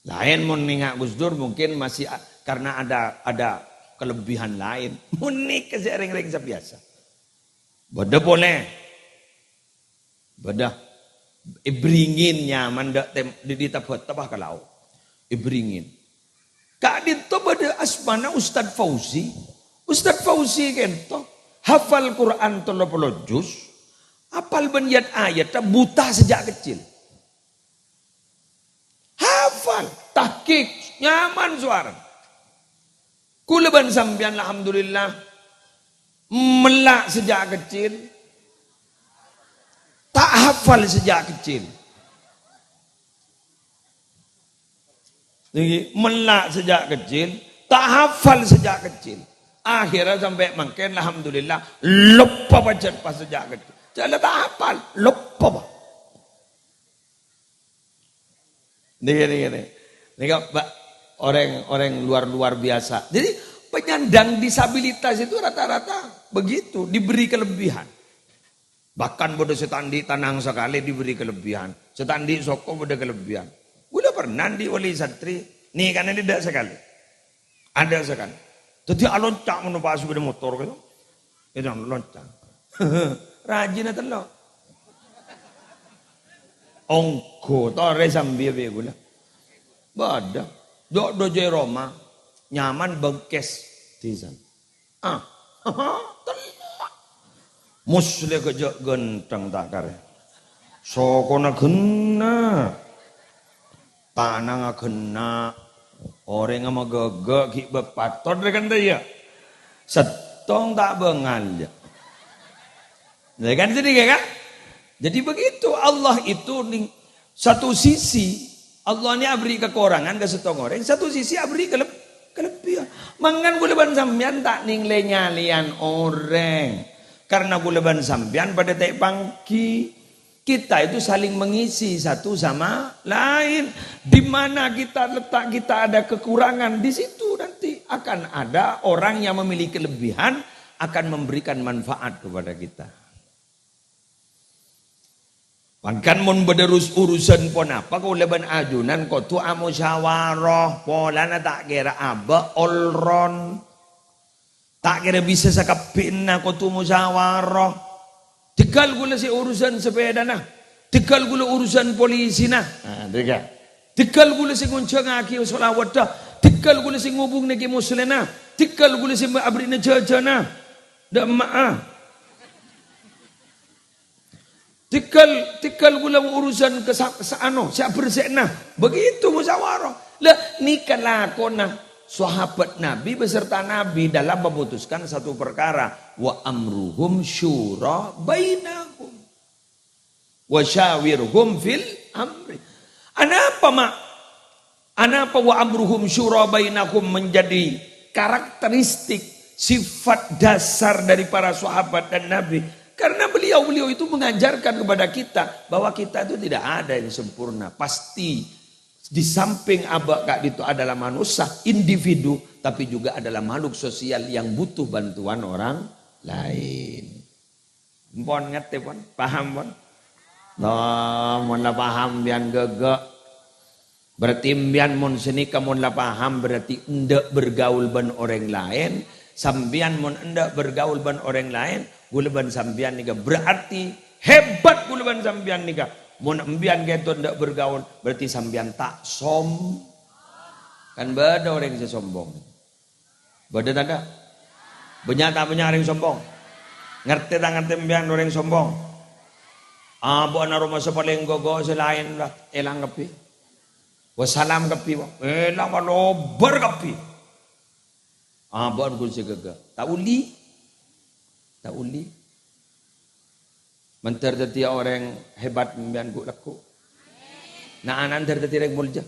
Laèn mon nènga' Gus Dur mungkin masih a-, karena ada, ada kelebihan laèn. Mon nèka sè rèng-rèng sè biyasa. Bâdâ polè. Bâdâ. Èbringin nyaman dâ' tem-, dâ', dâ' tebâ-tebâ ka lao'. Èbringin. Ka'dinto bâdâ asmana Ustad Fauzi. Ustad Fauzi kento hafal Quran tello polo juz, apal bân yat-ayatta buta sejak kecil. Hafal, tahqiq, nyaman sowara. Kaulâ bân sampèyan, alhamdulillah, mella' sejak kecil, ta' hafal sejak kecil. Nèka, mella' sejak kecil, ta' hafal sejak kecil. Akhirnya sampai mangkèn, alhamdulillah, loppa pajhât pas sejak kecil. Jhâ' la ta' hafal, loppa, Pak. Nèka, nèka, nèka. Nèka, Pak, orang, orang luar, luar biasa. Jadi, penyandang disabilitas itu rata-rata begitu, diberi kelebihan. Bahkan bâdâ sè ta' andi' tanang sakalè diberi kelebihan. Sè ta' andi' soko bâdâ kelebihan. Kaulâ pernah andi' wali santri, nèkana dâ' sakalè. Adâ' sakalè. Dâddhi alonca' mon numpa' sepeda motor gitu. Itu lonca'. Rajina tello'. Ongghu, torè sambi bi' kaulâ. Bâdâ. Dâ' dâjâ è roma. Nyaman bengkes. Di sana. Ah. Tello'. Musleh ghâjâ' ghântheng ta' karè. Sokona ghenna'. Tanangnga ghenna'. Orèngnga maghâghâ ghi' bâ' patot rè kan ta' iyâ? Sèttong ta' bângal, yâ. Ya kan, sedih, ya kan? Jadi begitu, Allah itu ning-, satu sisi Allah ini abri kekurangan ka sèttong orèng, satu sisi abri keleb-, kelebihan. Mangkana kaulâ bân sampèyan ta' nènglè nyalèyan orèng. Karena kaulâ bân sampèyan padâ ta' èpangghi. Kita itu saling mengisi satu sama lain. Di mana kita letak, kita ada kekurangan, di situ nanti akan ada orang yang memiliki kelebihan akan memberikan manfaat kepada kita. Mangkana mon bâdâ rus-, urusan ponapa, kaulâ bân ajunan kodhu amusyawarah, polana ta' kèra abâ' olron. Ta' kèra bisa sakabbhiyânna kodhu musyawarah. Tèghâl kaulâ sè urusan sapèdana. Tèghâl kaulâ urusan polisina. Nah, tèghâl. Tèghâl kaulâ sè ngonjhângaghi sholawadda. Tèghâl kaulâ sè ngobung nèkè muslèna. Tèghâl kaulâ sè aberri'na jhâjhâna. Dâ' emma'a. Tèghâl, tèghâl kaulâ urusan ka sa-, sa-, ano, sè abersè'na. Begitu musyawarah. Lah, nèka lakona sahabat Nabi beserta Nabi dalam memutuskan satu perkara. "Wa amruhum syura bainahum. Wa syawirhum fil amri." Anapa, Mak? Anapa "wa amruhum syura bainahum" menjadi karakteristik sifat dasar dari para sahabat dan Nabi? Karena beliau-beliau itu mengajarkan kepada kita bahwa kita itu tidak ada yang sempurna. Pasti di samping abâ' ka'dinto adalah manusia, individu, tapi juga adalah makhluk sosial yang butuh bantuan orang lain. Empon ngerti, pon? Paham, pon? Toh, mon la paham, sampèyan ghâghâ. Berarti sampèyan mon sanèka mon la paham, berarti endâ' bergaul bân orèng laèn. Sampèyan mon endâ' bergaul bân orèng laèn, kaulâ bân sampèyan nèka berarti hebat kaulâ bân sampèyan nèka. Mon sampèyan ghâpanèka endâ' bergaul, berarti sampèyan ta' som-, kan bâdâ orèng sè sombong. Bâdâ tadâ'? Bânnya' ta' bânnya' orèng sombong? Ngartè ta' ngartè sampèyan orèng sombong? Abâ'na roma sè palèng ghâghâ sè laèn la èlang kabbhi. Wassalam kabbhi, wa. Èlang kalobâr kabbhi. Abâ'na ghun sè ghâghâ. Ta' ollè. Ta' ollè. Mandhâr dhâddhiyâ orèng hebat sampèyan ghu' lagghu'. Na'-ana'na mandhâr dhâddhi orèng molja.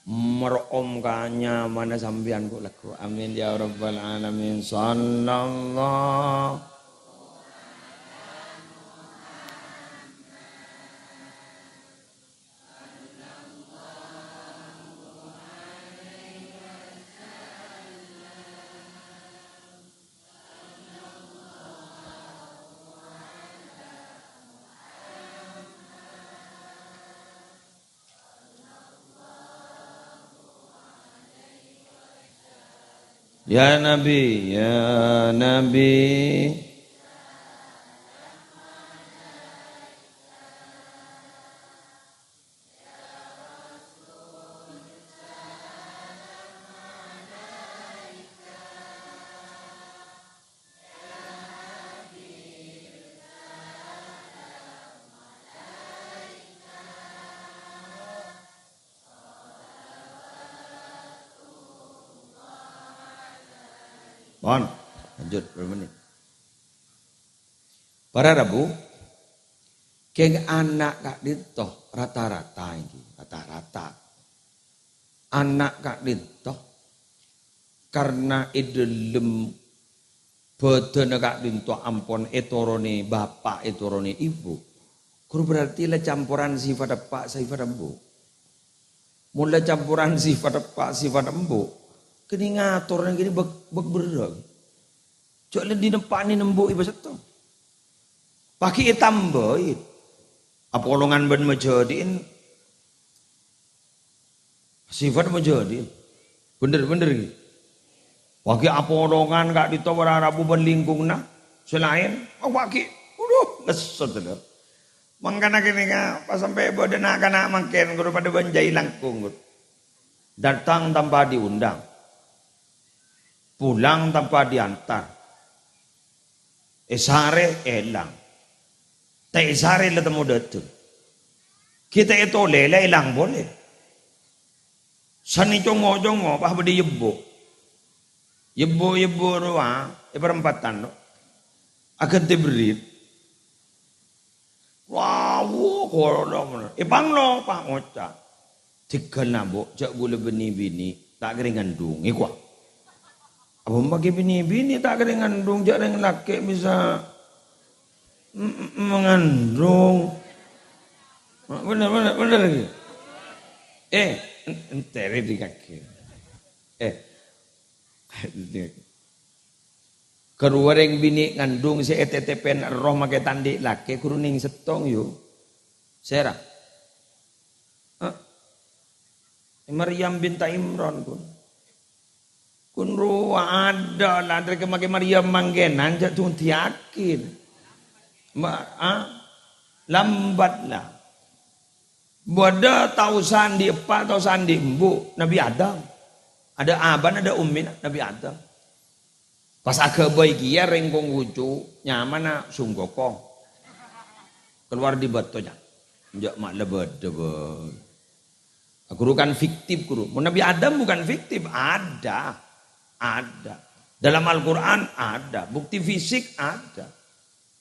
Mar'om ka nyamana sampèyan ghu' lagghu'. Amin ya rabbal alamin. Sallallahu. Ya Nabi, ya Nabi. Pon, lanjut, berapa menit? Para rabu, keng ana' ka'dinto rata-rata iki, rata-rata. Ana' ka'dinto karna è dhâlem bhâdhânna ka'dinto ampon ètoronè bapa', ètoronè ibu. Ghuru berarti la camporan sifat eppa', sifat embu'. Mon la camporan sifat eppa', sifat embu', kènè ngatorra kènè bâk-, bâk-, berrâ'. Jhâ' la dina eppa'na nembu'i pasettong. Paghi' ètambâi. Apolongan bân majâdi'in sifat majâdi'in. Bhender-bhender ghi. Paghi' apolongan ka'dinto para rabu bân lingkunganna sè laèn. Oh, paghi'. Waduh, ngesot, lho. Mangkana kènè ka, pas sampè' bâdâ na'-kana' mangkèn, ghuru padâ bânjâi langkong, ghuru. Datang tanpa diundang. Pulang tanpa diantar. Èsarè, èlang. Ta' èsarè la temmo dâteng. Ghi' ta' ètolè la èlang polè. Sanè congo-congo pas bâdâ yebbu'. Yebbu'-yebbu' rowa è parempatan, no. Aghântè berrit. Wah, wah, ghâlâ' mènè. Èpanglo, pas ngoca'. "Dhigghâl, Mbok, jhâ' ghulâ bânnè binè', ta' kèra ngandhung," èkowa. Apa makkè binè'-binè' ta' kèra ngandhung, jhâ' rèng lakè' bisa, mm, mm, mangandhung. Bhender, bhender, bhender ghi. Eh, en-, enterè dikakè. Eh. Ghâruwa rèng binè' ngandhung sè ètètèpèn erroh makkè ta' andi' lakè, ghuru nèng sèttong, yu. Sèra? Eh? Maryam binta Imran, ghun. Ghun rowa adâ' la, dâri makkè Maryam mangkènan, jhâ' dhundiyaghina. Ma-, ah? Lambat la. Bâdâ tao sè andi' eppa', tao sè andi' embu', Nabbhi Adam. Adâ' abana, adâ' ummina, Nabbhi Adam. Pas aghâbây kèya rèng Konghucu, nyamana Sunggokong. Keluar di bâto, nya. Enjâ' ma' la bâdâ, bâi. Ghuru kan fiktif, ghuru. Mon Nabbhi Adam bukan fiktif, ada. Ada. Dalam Al-Qur'an ada. Bukti fisik ada.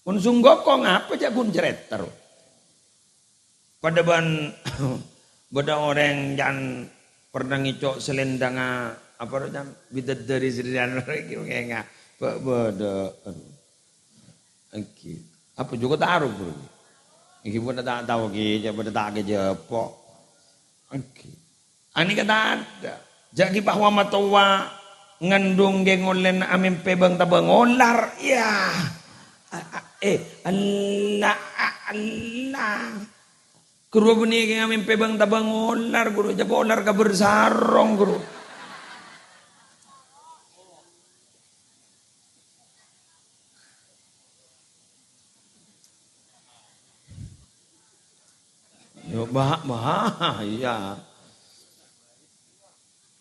Mon Sunggokong apa, jhâ' ghun carèta, ro? Padâ bân bâdâ orèng can pernah ngèco' salendhângnga, apa ro, can? Bidadari Sri Anwar iki ngènga. Bâ-, bâdâ, aduh. Èngghi. Apa jhuko ta' aro, Bro? Èngghi pon ta' tao ghi, jhâ' bâdâ ta' kajhâpo'. Èngghi. Anèka tadâ'. Jhâ' ghi' bahwa matowa ngandhung ghi' ngolèna amèmpè bâng-tabâng olar. Yâ. A-, a-, eh, ella, a-, ella. Ghuru bânnè ghi' amèmpè bâng-tabâng olar, ghuru. Jhâ' olar kabhâr sarong, ghuru. Yo, bah-, bahaya.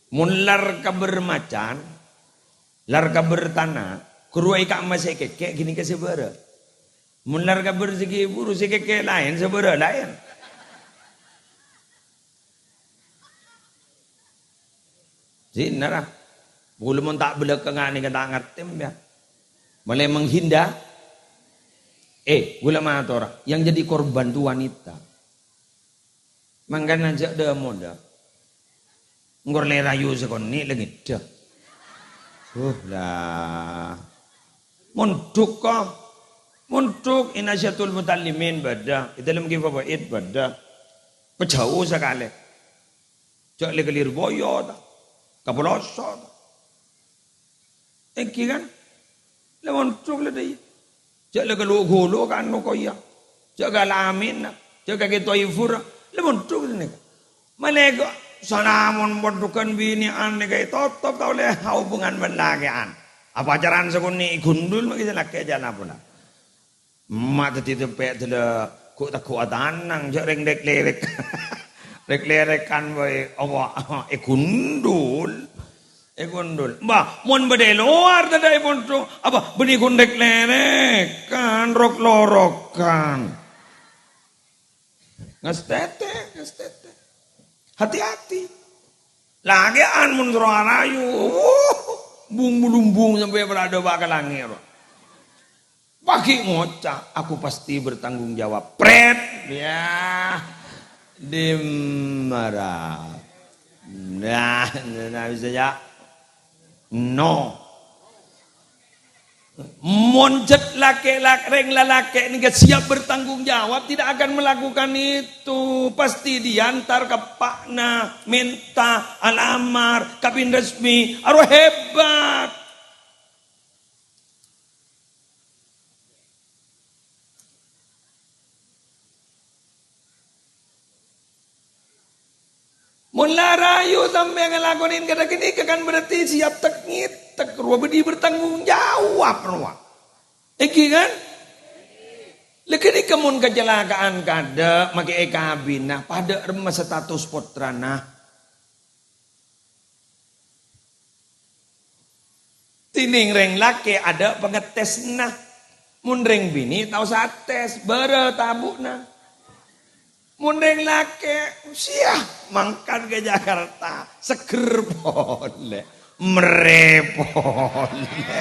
Mon lar kabhâr macan, lar kabhâr tana, ghuru è ka'emma sè kèkè' ghânèka sè bârâ'. Mon lar kabhâr sè ghi' buru sè kèkè' laèn, sè bârâ' laèn. Dinna ra. Ghulâ mon ta' bâlâkângnga nèka ta' ngartè, ya. Mulai menghindar. Eh, ghulâ matora, yang jadi korban tuh wanita. Mangkana jhâ' dâ-modâ. Engko' lè rayu sakonè' la ngèdhâ. Huh, la. Mondhuk ko. Mondhuk è Nasyatul Muta'allimin bâdâ. È dâlem Kitab Fawaid bâdâ. Pajhâu sakalè. Jhâ' lè ka Lirboyo ta. Ka Pelosok ta. Èngghi kan? La mondhuk la dâi. Jhâ' la ka Lu-Ghulu ka anu koya. Jhâ' ka Al-Aminna. Jhâ' ka Kè Toifur. La mondhuk nèka. Malè ko-, Sanamon pondhughân binè'an nèka ètotop ta' ollè ahubungan bân lakè'an. Apa carana sakonè' ègundul ma' ghi' lakè' jhâ' napola. Ma' dhâddhi teppè' dâlâ ghu'-tegghu'â tanang, jhâ' rèng lèk-lèrèk. Lèk-lèrèkan bhâi, apa, ègundul. Ègundul. Mbah, mon bâdâ è lowar dâddhi è pondhuk, apa bânnè ghun lèk-lèrèkan, rok-lorokan. Ngastètè, ngastètè. Hati-hati. Lakè'an mon soro arayu, wuh, bung-bulumbung sampè' padâ bâ' ka langngèr. Paghi' ngoca', "Aku pasti bertanggung jawab." Pret, ya, dimara. Nah, nah, bisa ya. No. Mon jhât lakè', lak-, rèng lalakè' nèka siap bertanggung jawab, tidak akan melakukan itu. Pasti diantar ka eppa'na, mènta alamar, kabin resmi, aro hebat. Mon la rayu sampèyan ngalakonè kantha ghânèka kan berarti siap tek-ngètek, rowa bâdhi bertanggung jawab, rowa. Èngghi kan? Lha ghânèka mon kacalaka'an kadhâ' makè èkabina, padâ remma status pottrana. Dhinèng rèng lakè' adâ' pangettèsna. Mon rèng binè' ta' osa atès, bârâ tabu'na. Mon rèng lakè', siah, mangkat ka Jakarta, seger polè, merrè polè.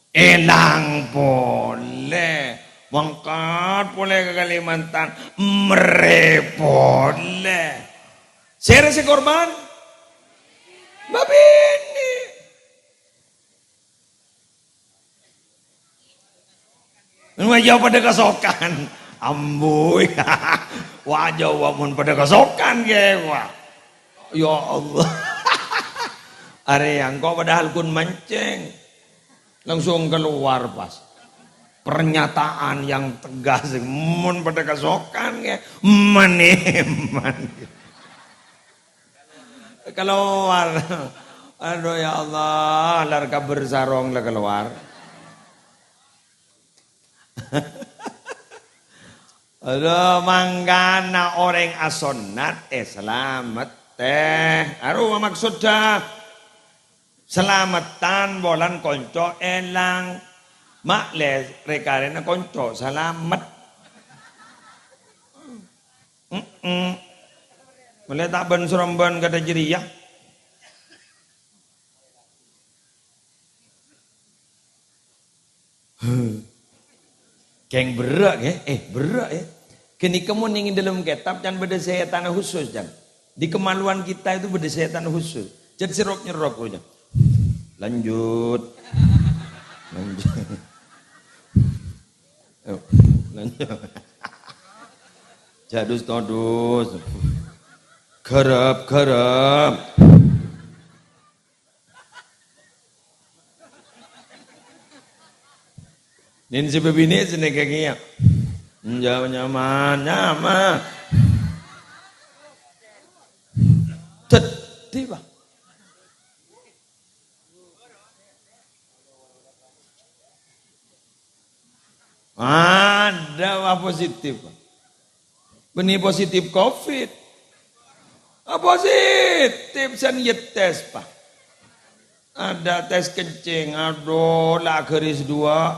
Èlang polè. Mangkat polè ka Kalimantan. Merrè polè. Sèra sè korban? Bâbinè'. Wah, jhâ' padâ kasokan. Ambuy. Wah, jhâ' mon padâ kasokan, ghi, wah. Ya Allah. Arèya engko' padahal ghun mancèng. Langsung keluar pas. Pernyataan yang tegas, mon padâ kasokan, ghi. Mènèman. Keluar. Aduh, ya Allah, lar kabâr sarong la keluar. Aduh, mangkana orèng asonnat èsalamettè. Arowa maksodda salameddhân polana konco èlang. Ma' lè rè-karèna konco salamet. Mm-mm. Mèlè ta' bân-sorombân kadhâ' jârèya. Kèng berrâ', ghi? Eh, berrâ', ya. Ghânèka mon neng è dâlem kètab can bâdâ sètanna khusus, can. Di kemaluan kita itu bâdâ sètanna khusus. Jadi serok-nyerok, ya. Lanjut. Lanjut. Ayo, lanjut. Jadus todus. Garap, garap. Nin si bibini sini kaki ya. Jauh nyaman, nyaman. Sedih, Pak. Ada wah positif. Bânnè positif covid. Ah, positif, san yâ tes, Pak. Ada tes kencing, aduh, la garis dua.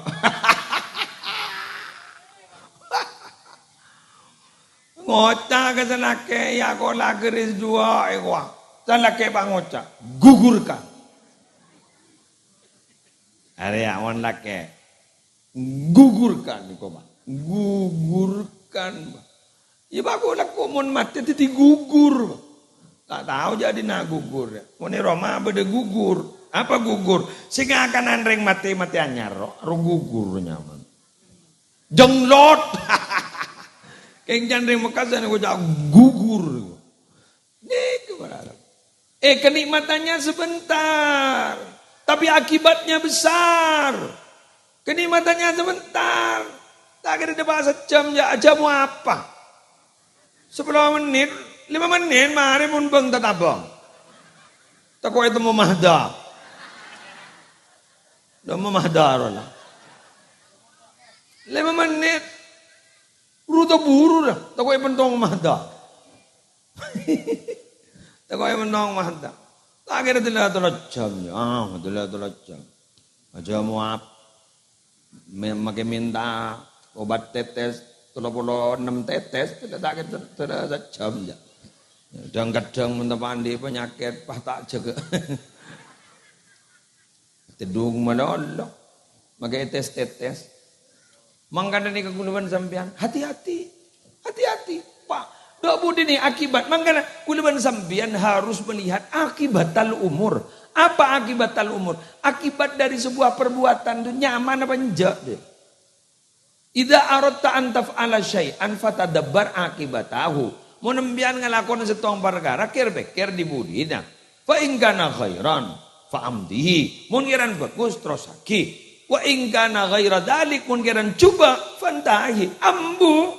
Ngoca' ka sè lakè', "Ya, kok la garis dua, eh, wah." Sè lakè' pangoca', "Gugurkan." Arè ya, mon lakè'. Gugurkan, kok, Pak. Gugurkan, Pak. Ya, Pak, kok lakè' mon matè dhâddhi gugur, Pak. Ta' tao jhâ' dinna' gugur, ya. Mon è roma bâdâ gugur. Apa gugur? Sè ngakanan rèng matè, matè anyar, ro, ro gugur nyaman. Jenglot. Kèng can rèng Mekah sè ngoca' gugur. Nèka berharap. Eh, kenikmatannya sebentar, tapi akibatnya besar. Kènè' matanya sebentar. Ta' kèra dâpa' sajjhâm, jâ', ajhâmo apa? Sapolo mennit, lèma mennit, marè mon bâng tatabâng. Tako' ètemmo Mahda. Temmo Mahda rowa. Lèma mennit. Buru ta' buru dâ. Tako' èpèntong Mahda. Tako' èpèntong Mahda. Ta' kèra dâlla tello jhâm, jâ'. Ah, dâlla tello jhâm. Ajhâmo ap-, me-, makè mènta obat tetes, tello polo ennem tetes, ta' kèra dâlla sajjhâm, jâ'. Kadhâng-kadhâng mon ta' andi' panyakèt, pas ta' jâgâ. Tèdung malolo. Makè tes-tetes. Mangkana nèka kaulâ bân sampèyan, hati-hati. Hati-hati, Pa'. Dâ' budina akibat. Mangkana kaulâ bân sampèyan harus melihat akibatal umur. Apa akibatal umur? Akibat dari sebuah perbuatan itu nyaman apa enjâ', deh. "Idza aradta an taf'ala syai'an fatadabbar aqibatahu." Mon sampèyan ngalakona sèttong parkara, kèr-pèkkèr dhi budina. "Fa in kana khairan, fa amdihi." Mon kèran bhâghus, terrossaghi. "Wa in kana ghaira dzalik," mon kèran jhubâ', fantahi, ambu.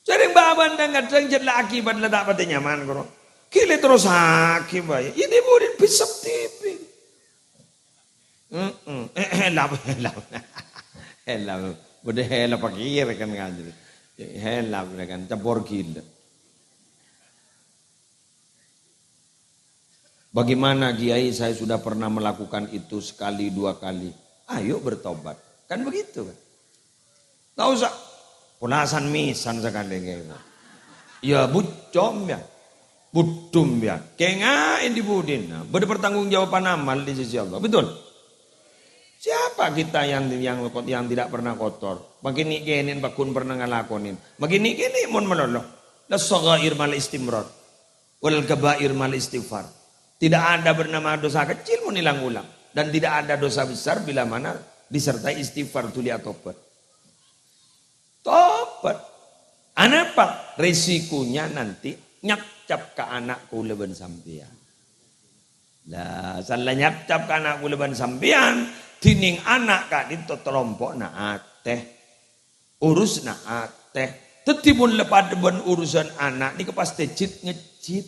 Jhâreng bâbâna kadhâng jhât la akibat la ta' patè nyaman, koro. Ghi' lè terrossaghi bhâi. Ini murid bisa tipi. Heeh. Eh, helap, helap. Helap. Bâdâ helap pakèr kan, kan. Helap kan, campor ghilâ. "Bagaimana, Kiai? Saya sudah pernah melakukan itu sekali, dua kali." Ayo bertobat. Kan begitu, kan? Ta' osa polasan mèsan sakalè, Kiai. Ya, bucom, ya. Budum, ya. Kènga'è dhi budina. Bâdâ pertanggungjawaban amal di sisi Allah. Betul? Siapa kita yang, yang, yang tidak pernah kotor? Makè nè'-kènè' pagghun pernah ngalakonin. Makè nè'-kènè' mon malolo. La shaghair mal istimrar. Wal kabair mal istighfar. Tidak ada bernama dosa kecil mon èlang-olang. Dan tidak ada dosa besar bila mana disertai istighfar, dhuli atobhât. Tobhât. Anapa? Resikonya nanti nyapcap ka ana' kaulâ bân sampèyan. Lah, sala nyapcap ka ana' kaulâ bân sampèyan, dhinèng ana' ka'dinto talompo'na atè. Urusna atè. Dhâddhi mon la padâ bân urusan ana' nèka pastè jhit-ngejjhit.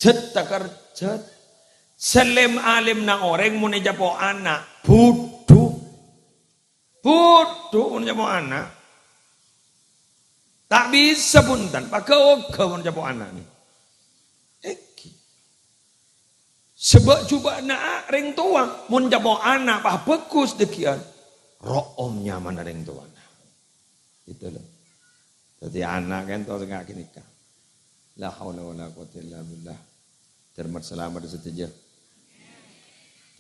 Jhât takerjhât. Salèm-alèmna orèng mon ècapo' ana', budhu. Budhu mon ècapo' ana'. Ta' bisa, bhunten, pagâ-oghâ mon ècapo' ana' nè. Èngghi. Sabâ' jhubâ'na rèng towa, mon ècapo' ana' pas bhâghus dhâggi'ân. Ro'om nyamana rèng towana. Gitu loh. Dhâddhi ana' kan to sènga' ghânèka. La haula wala quwwata illa billah. Dhârmat salamet sadhâjâ.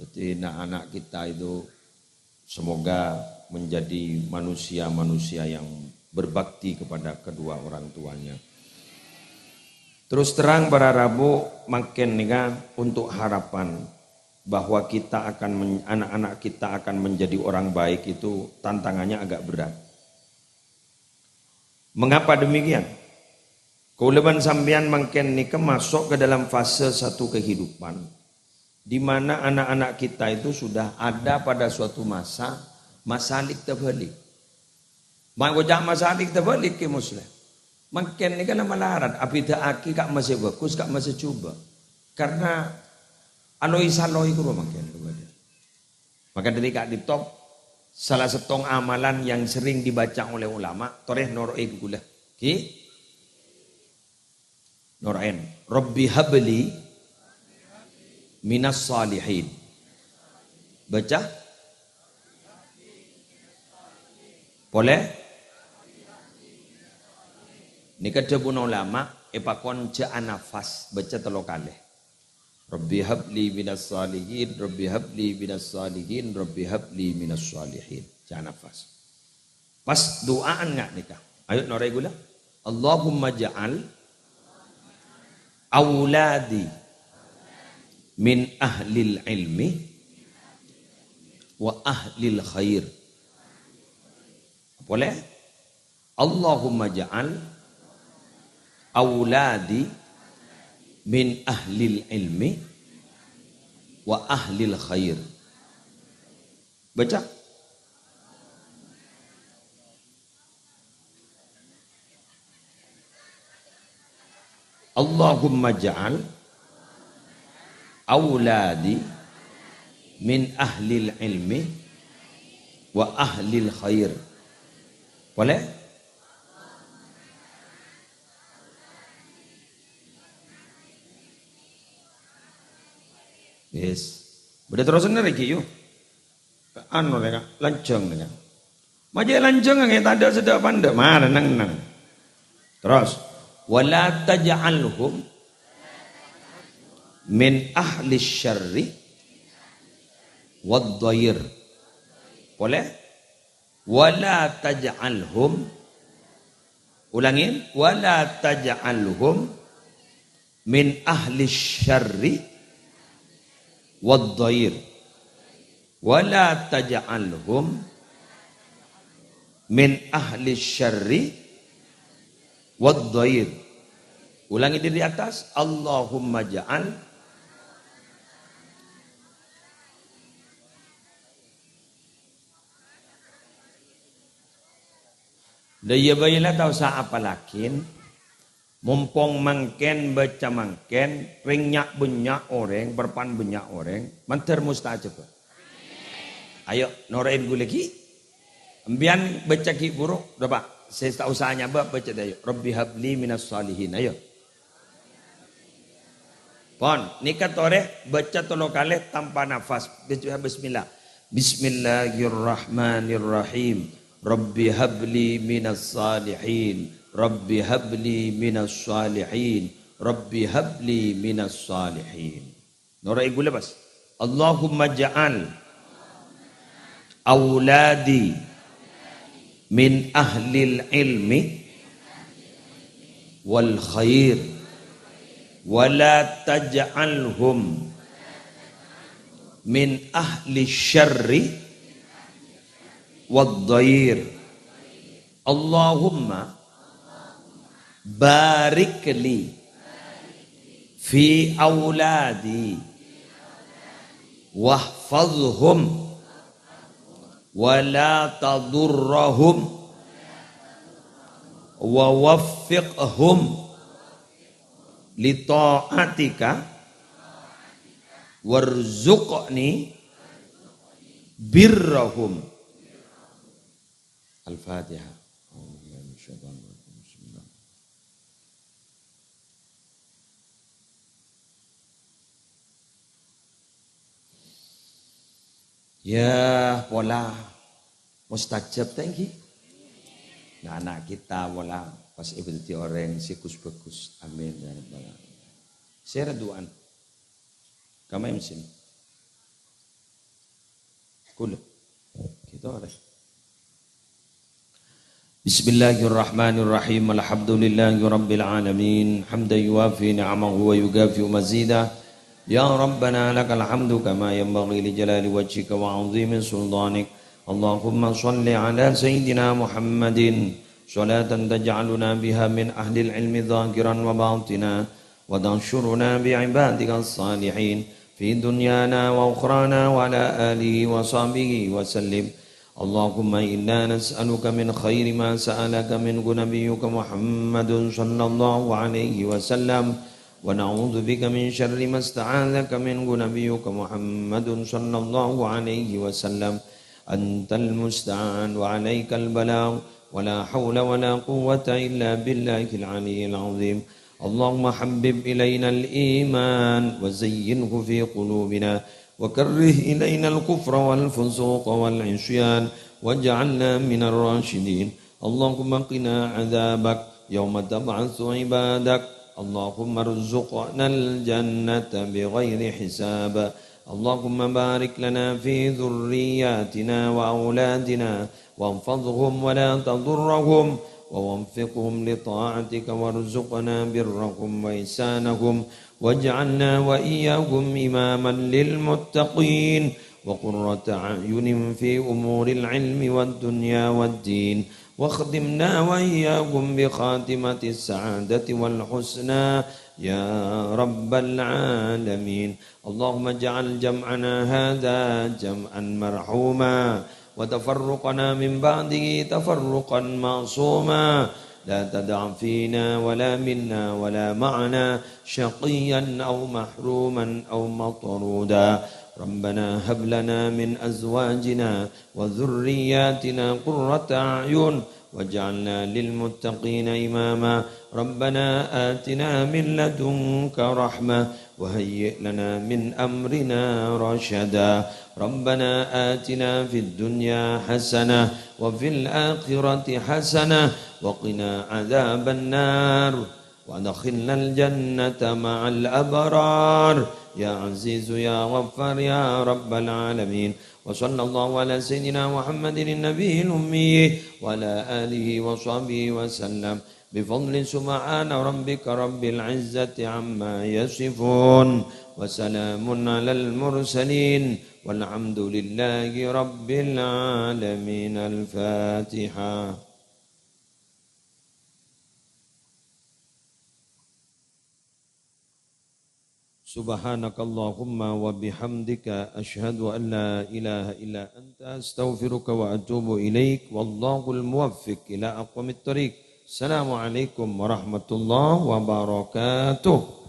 Jadi, na'-ana' kita itu semoga menjadi manusia-manusia yang berbakti kepada kedua orang tuanya. Terus terang, para rabu, mangkèn nèka untuk harapan bahwa kita akan men-, anak-anak kita akan menjadi orang baik itu tantangannya agak berat. Mengapa demikian? Kaulâ bân sampèyan mangkèn nèka masuk ke dalam fase satu kehidupan, di mana anak-anak kita itu sudah ada pada suatu masa, masalik terbalik. Ma' ngoca' masalik terbalik, Kè Musleh. Mangkèn nèka la malarat, abhidhâ'aghi ka'emma sè bhâghus, ka'emma sè jhubâ'. Karena aloi-saloi karo mangkèn kemudian. Maka dhâri ka'dinto, salah sèttong amalan yang sering dibaca oleh ulama, torè noro'è kaulâ. Ghi? Noro'è. "Rabbi habli minas shalihin." Baca. Polè. Nèka dhâbuna ulama, èpakon jhâ' anafas, baca tello kalè. "Rabbi habli minas shalihin, Rabbi habli minas shalihin, Rabbi habli minas shalihin." Jhâ' nafas. Pas du'aan nga' nèka. Ayo, noro'è kaulâ. "Allahumma ja'al auladi min ahlil ilmi wa ahlil khair." Polè. "Allahumma ja'al auladi min ahlil ilmi wa ahlil khair." Baca. Allahumma ja'al auladi min ahlil ilmi wa ahlil khair. Polè? Yes. Bâdâ terrosanna rèya, yu. Anu, nèka, lanjhâng, nèka. Majâ lanjhâng, ngghi, tadâ' sedâ pandâ'. Mara, neng-neng. Terros, "Wa la taj'alhum min ahli syarri wad dhair." Polè? "Wa la taj'alhum." Ulangin, "Wa la taj'alhum min ahli syarri wad dhair." "Wa la taj'alhum min ahli syarri wad dhair." Ulangi dâri attas, "Allahumma ja'al." Lah iyâ bhâi la, ta' osa apallaghi. Mompong mangkèn, bâca mangkèn, rèng nya'-bânnya' orèng, parpan bânnya' orèng, mandhâr mustajâbbhâ. Ayo, noro'è ghulâ ghi'. Empèyan bâca ghi' buru, Bapak. Sè ta' osa nyabâ, bâca dâ', ayo. "Rabbi habli minas shalihin." Ayo. Pon, nèka torè bâca tello kalè tanpa nafas. Bis-, bismillah. Bismillahirrahmanirrahim. Rabbi habli minas shalihin. Rabbi habli minas shalihin. Rabbi habli minas shalihin. Noro'è ghulâ, pas. Allahumma ja'al auladi min ahlil ilmi wal khair, wa la taj'alhum min ahli syarri wad dhair. Allahumma barik li fi auladi wahfazhum wa la tadurrahum wa waffiqhum li ta'atika warzuqni birrahum. Al-Fatihah. A'udzubillahi minasyaitonirrajim. Bismillah. Ya, pola mustajab ta' ènggi? Nah, ana' kita pola pas èbâdâddhi orèng sè ghus-bhâghus. Amin, ya rabbal alamin. Sè ra du'an. Kama M C. Ghulâ. Gitu, orèng. Bismillahirrahmanirrahim. Alhamdulillahirabbil alamin. Hamdan yuwafi ni'amahu wa yukafi'u mazidah. Ya Rabbana lakal hamdu kama yanbaghi li jalali wajhika wa 'azimi sultanik. Allahumma shalli ala sayyidina Muhammadin salatan taj'aluna biha min ahlil ilmi zahiran wa batina. وتحشرنا بعبادك الصالحين في دنيانا وأخرانا وعلى آله وصحبه وسلم. اللهم إنا نسألك من خير ما سألك منه نبيك محمد صلى الله عليه وسلم، ونعوذ بك من شر ما استعاذك منه نبيك محمد صلى الله عليه وسلم. أنت المستعان وعليك البلاغ، ولا حول ولا قوة إلا بالله العلي العظيم. اللهم حبب إلينا الإيمان وزينه في قلوبنا وكره إلينا الكفر والفسوق والعصيان واجعلنا من الراشدين. اللهم قنا عذابك يوم تبعث عبادك. اللهم ارزقنا الجنة بغير حساب. اللهم بارك لنا في ذرياتنا وأولادنا واحفظهم ولا تضرهم ووفقهم لطاعتك وارزقنا برهم وإحسانهم واجعلنا وإياهم إماما للمتقين وقرة أعين في أمور العلم والدنيا والدين واختمنا وإياهم بخاتمة السعادة والحسنى يا رب العالمين. اللهم اجعل جمعنا هذا جمعا مرحوما وتفرقنا من بعده تفرقا معصوما. لا تدع فينا ولا منا ولا معنا شقيا أو محروما أو مطرودا. ربنا هب لنا من أزواجنا وذرياتنا قرة أعين واجعلنا للمتقين إماما. ربنا آتنا من لدنك رحمة وهيئ لنا من أمرنا رشدا. ربنا آتنا في الدنيا حسنة وفي الآخرة حسنة وقنا عذاب النار. وأدخلنا الجنة مع الأبرار يا عزيز يا غفار يا رب العالمين. وصلى الله على سيدنا محمد النبي الأمي وعلى آله وصحبه وسلم. بفضل سبحان ربك رب العزة عما يصفون. وسلام على المرسلين. والحمد لله رب العالمين. الفاتحة. سبحانك اللهم وبحمدك، أشهد أن لا إله إلا أنت، أستغفرك وأتوب إليك. والله الموفق إلى أقوم الطريق. السلام عليكم ورحمة الله وبركاته.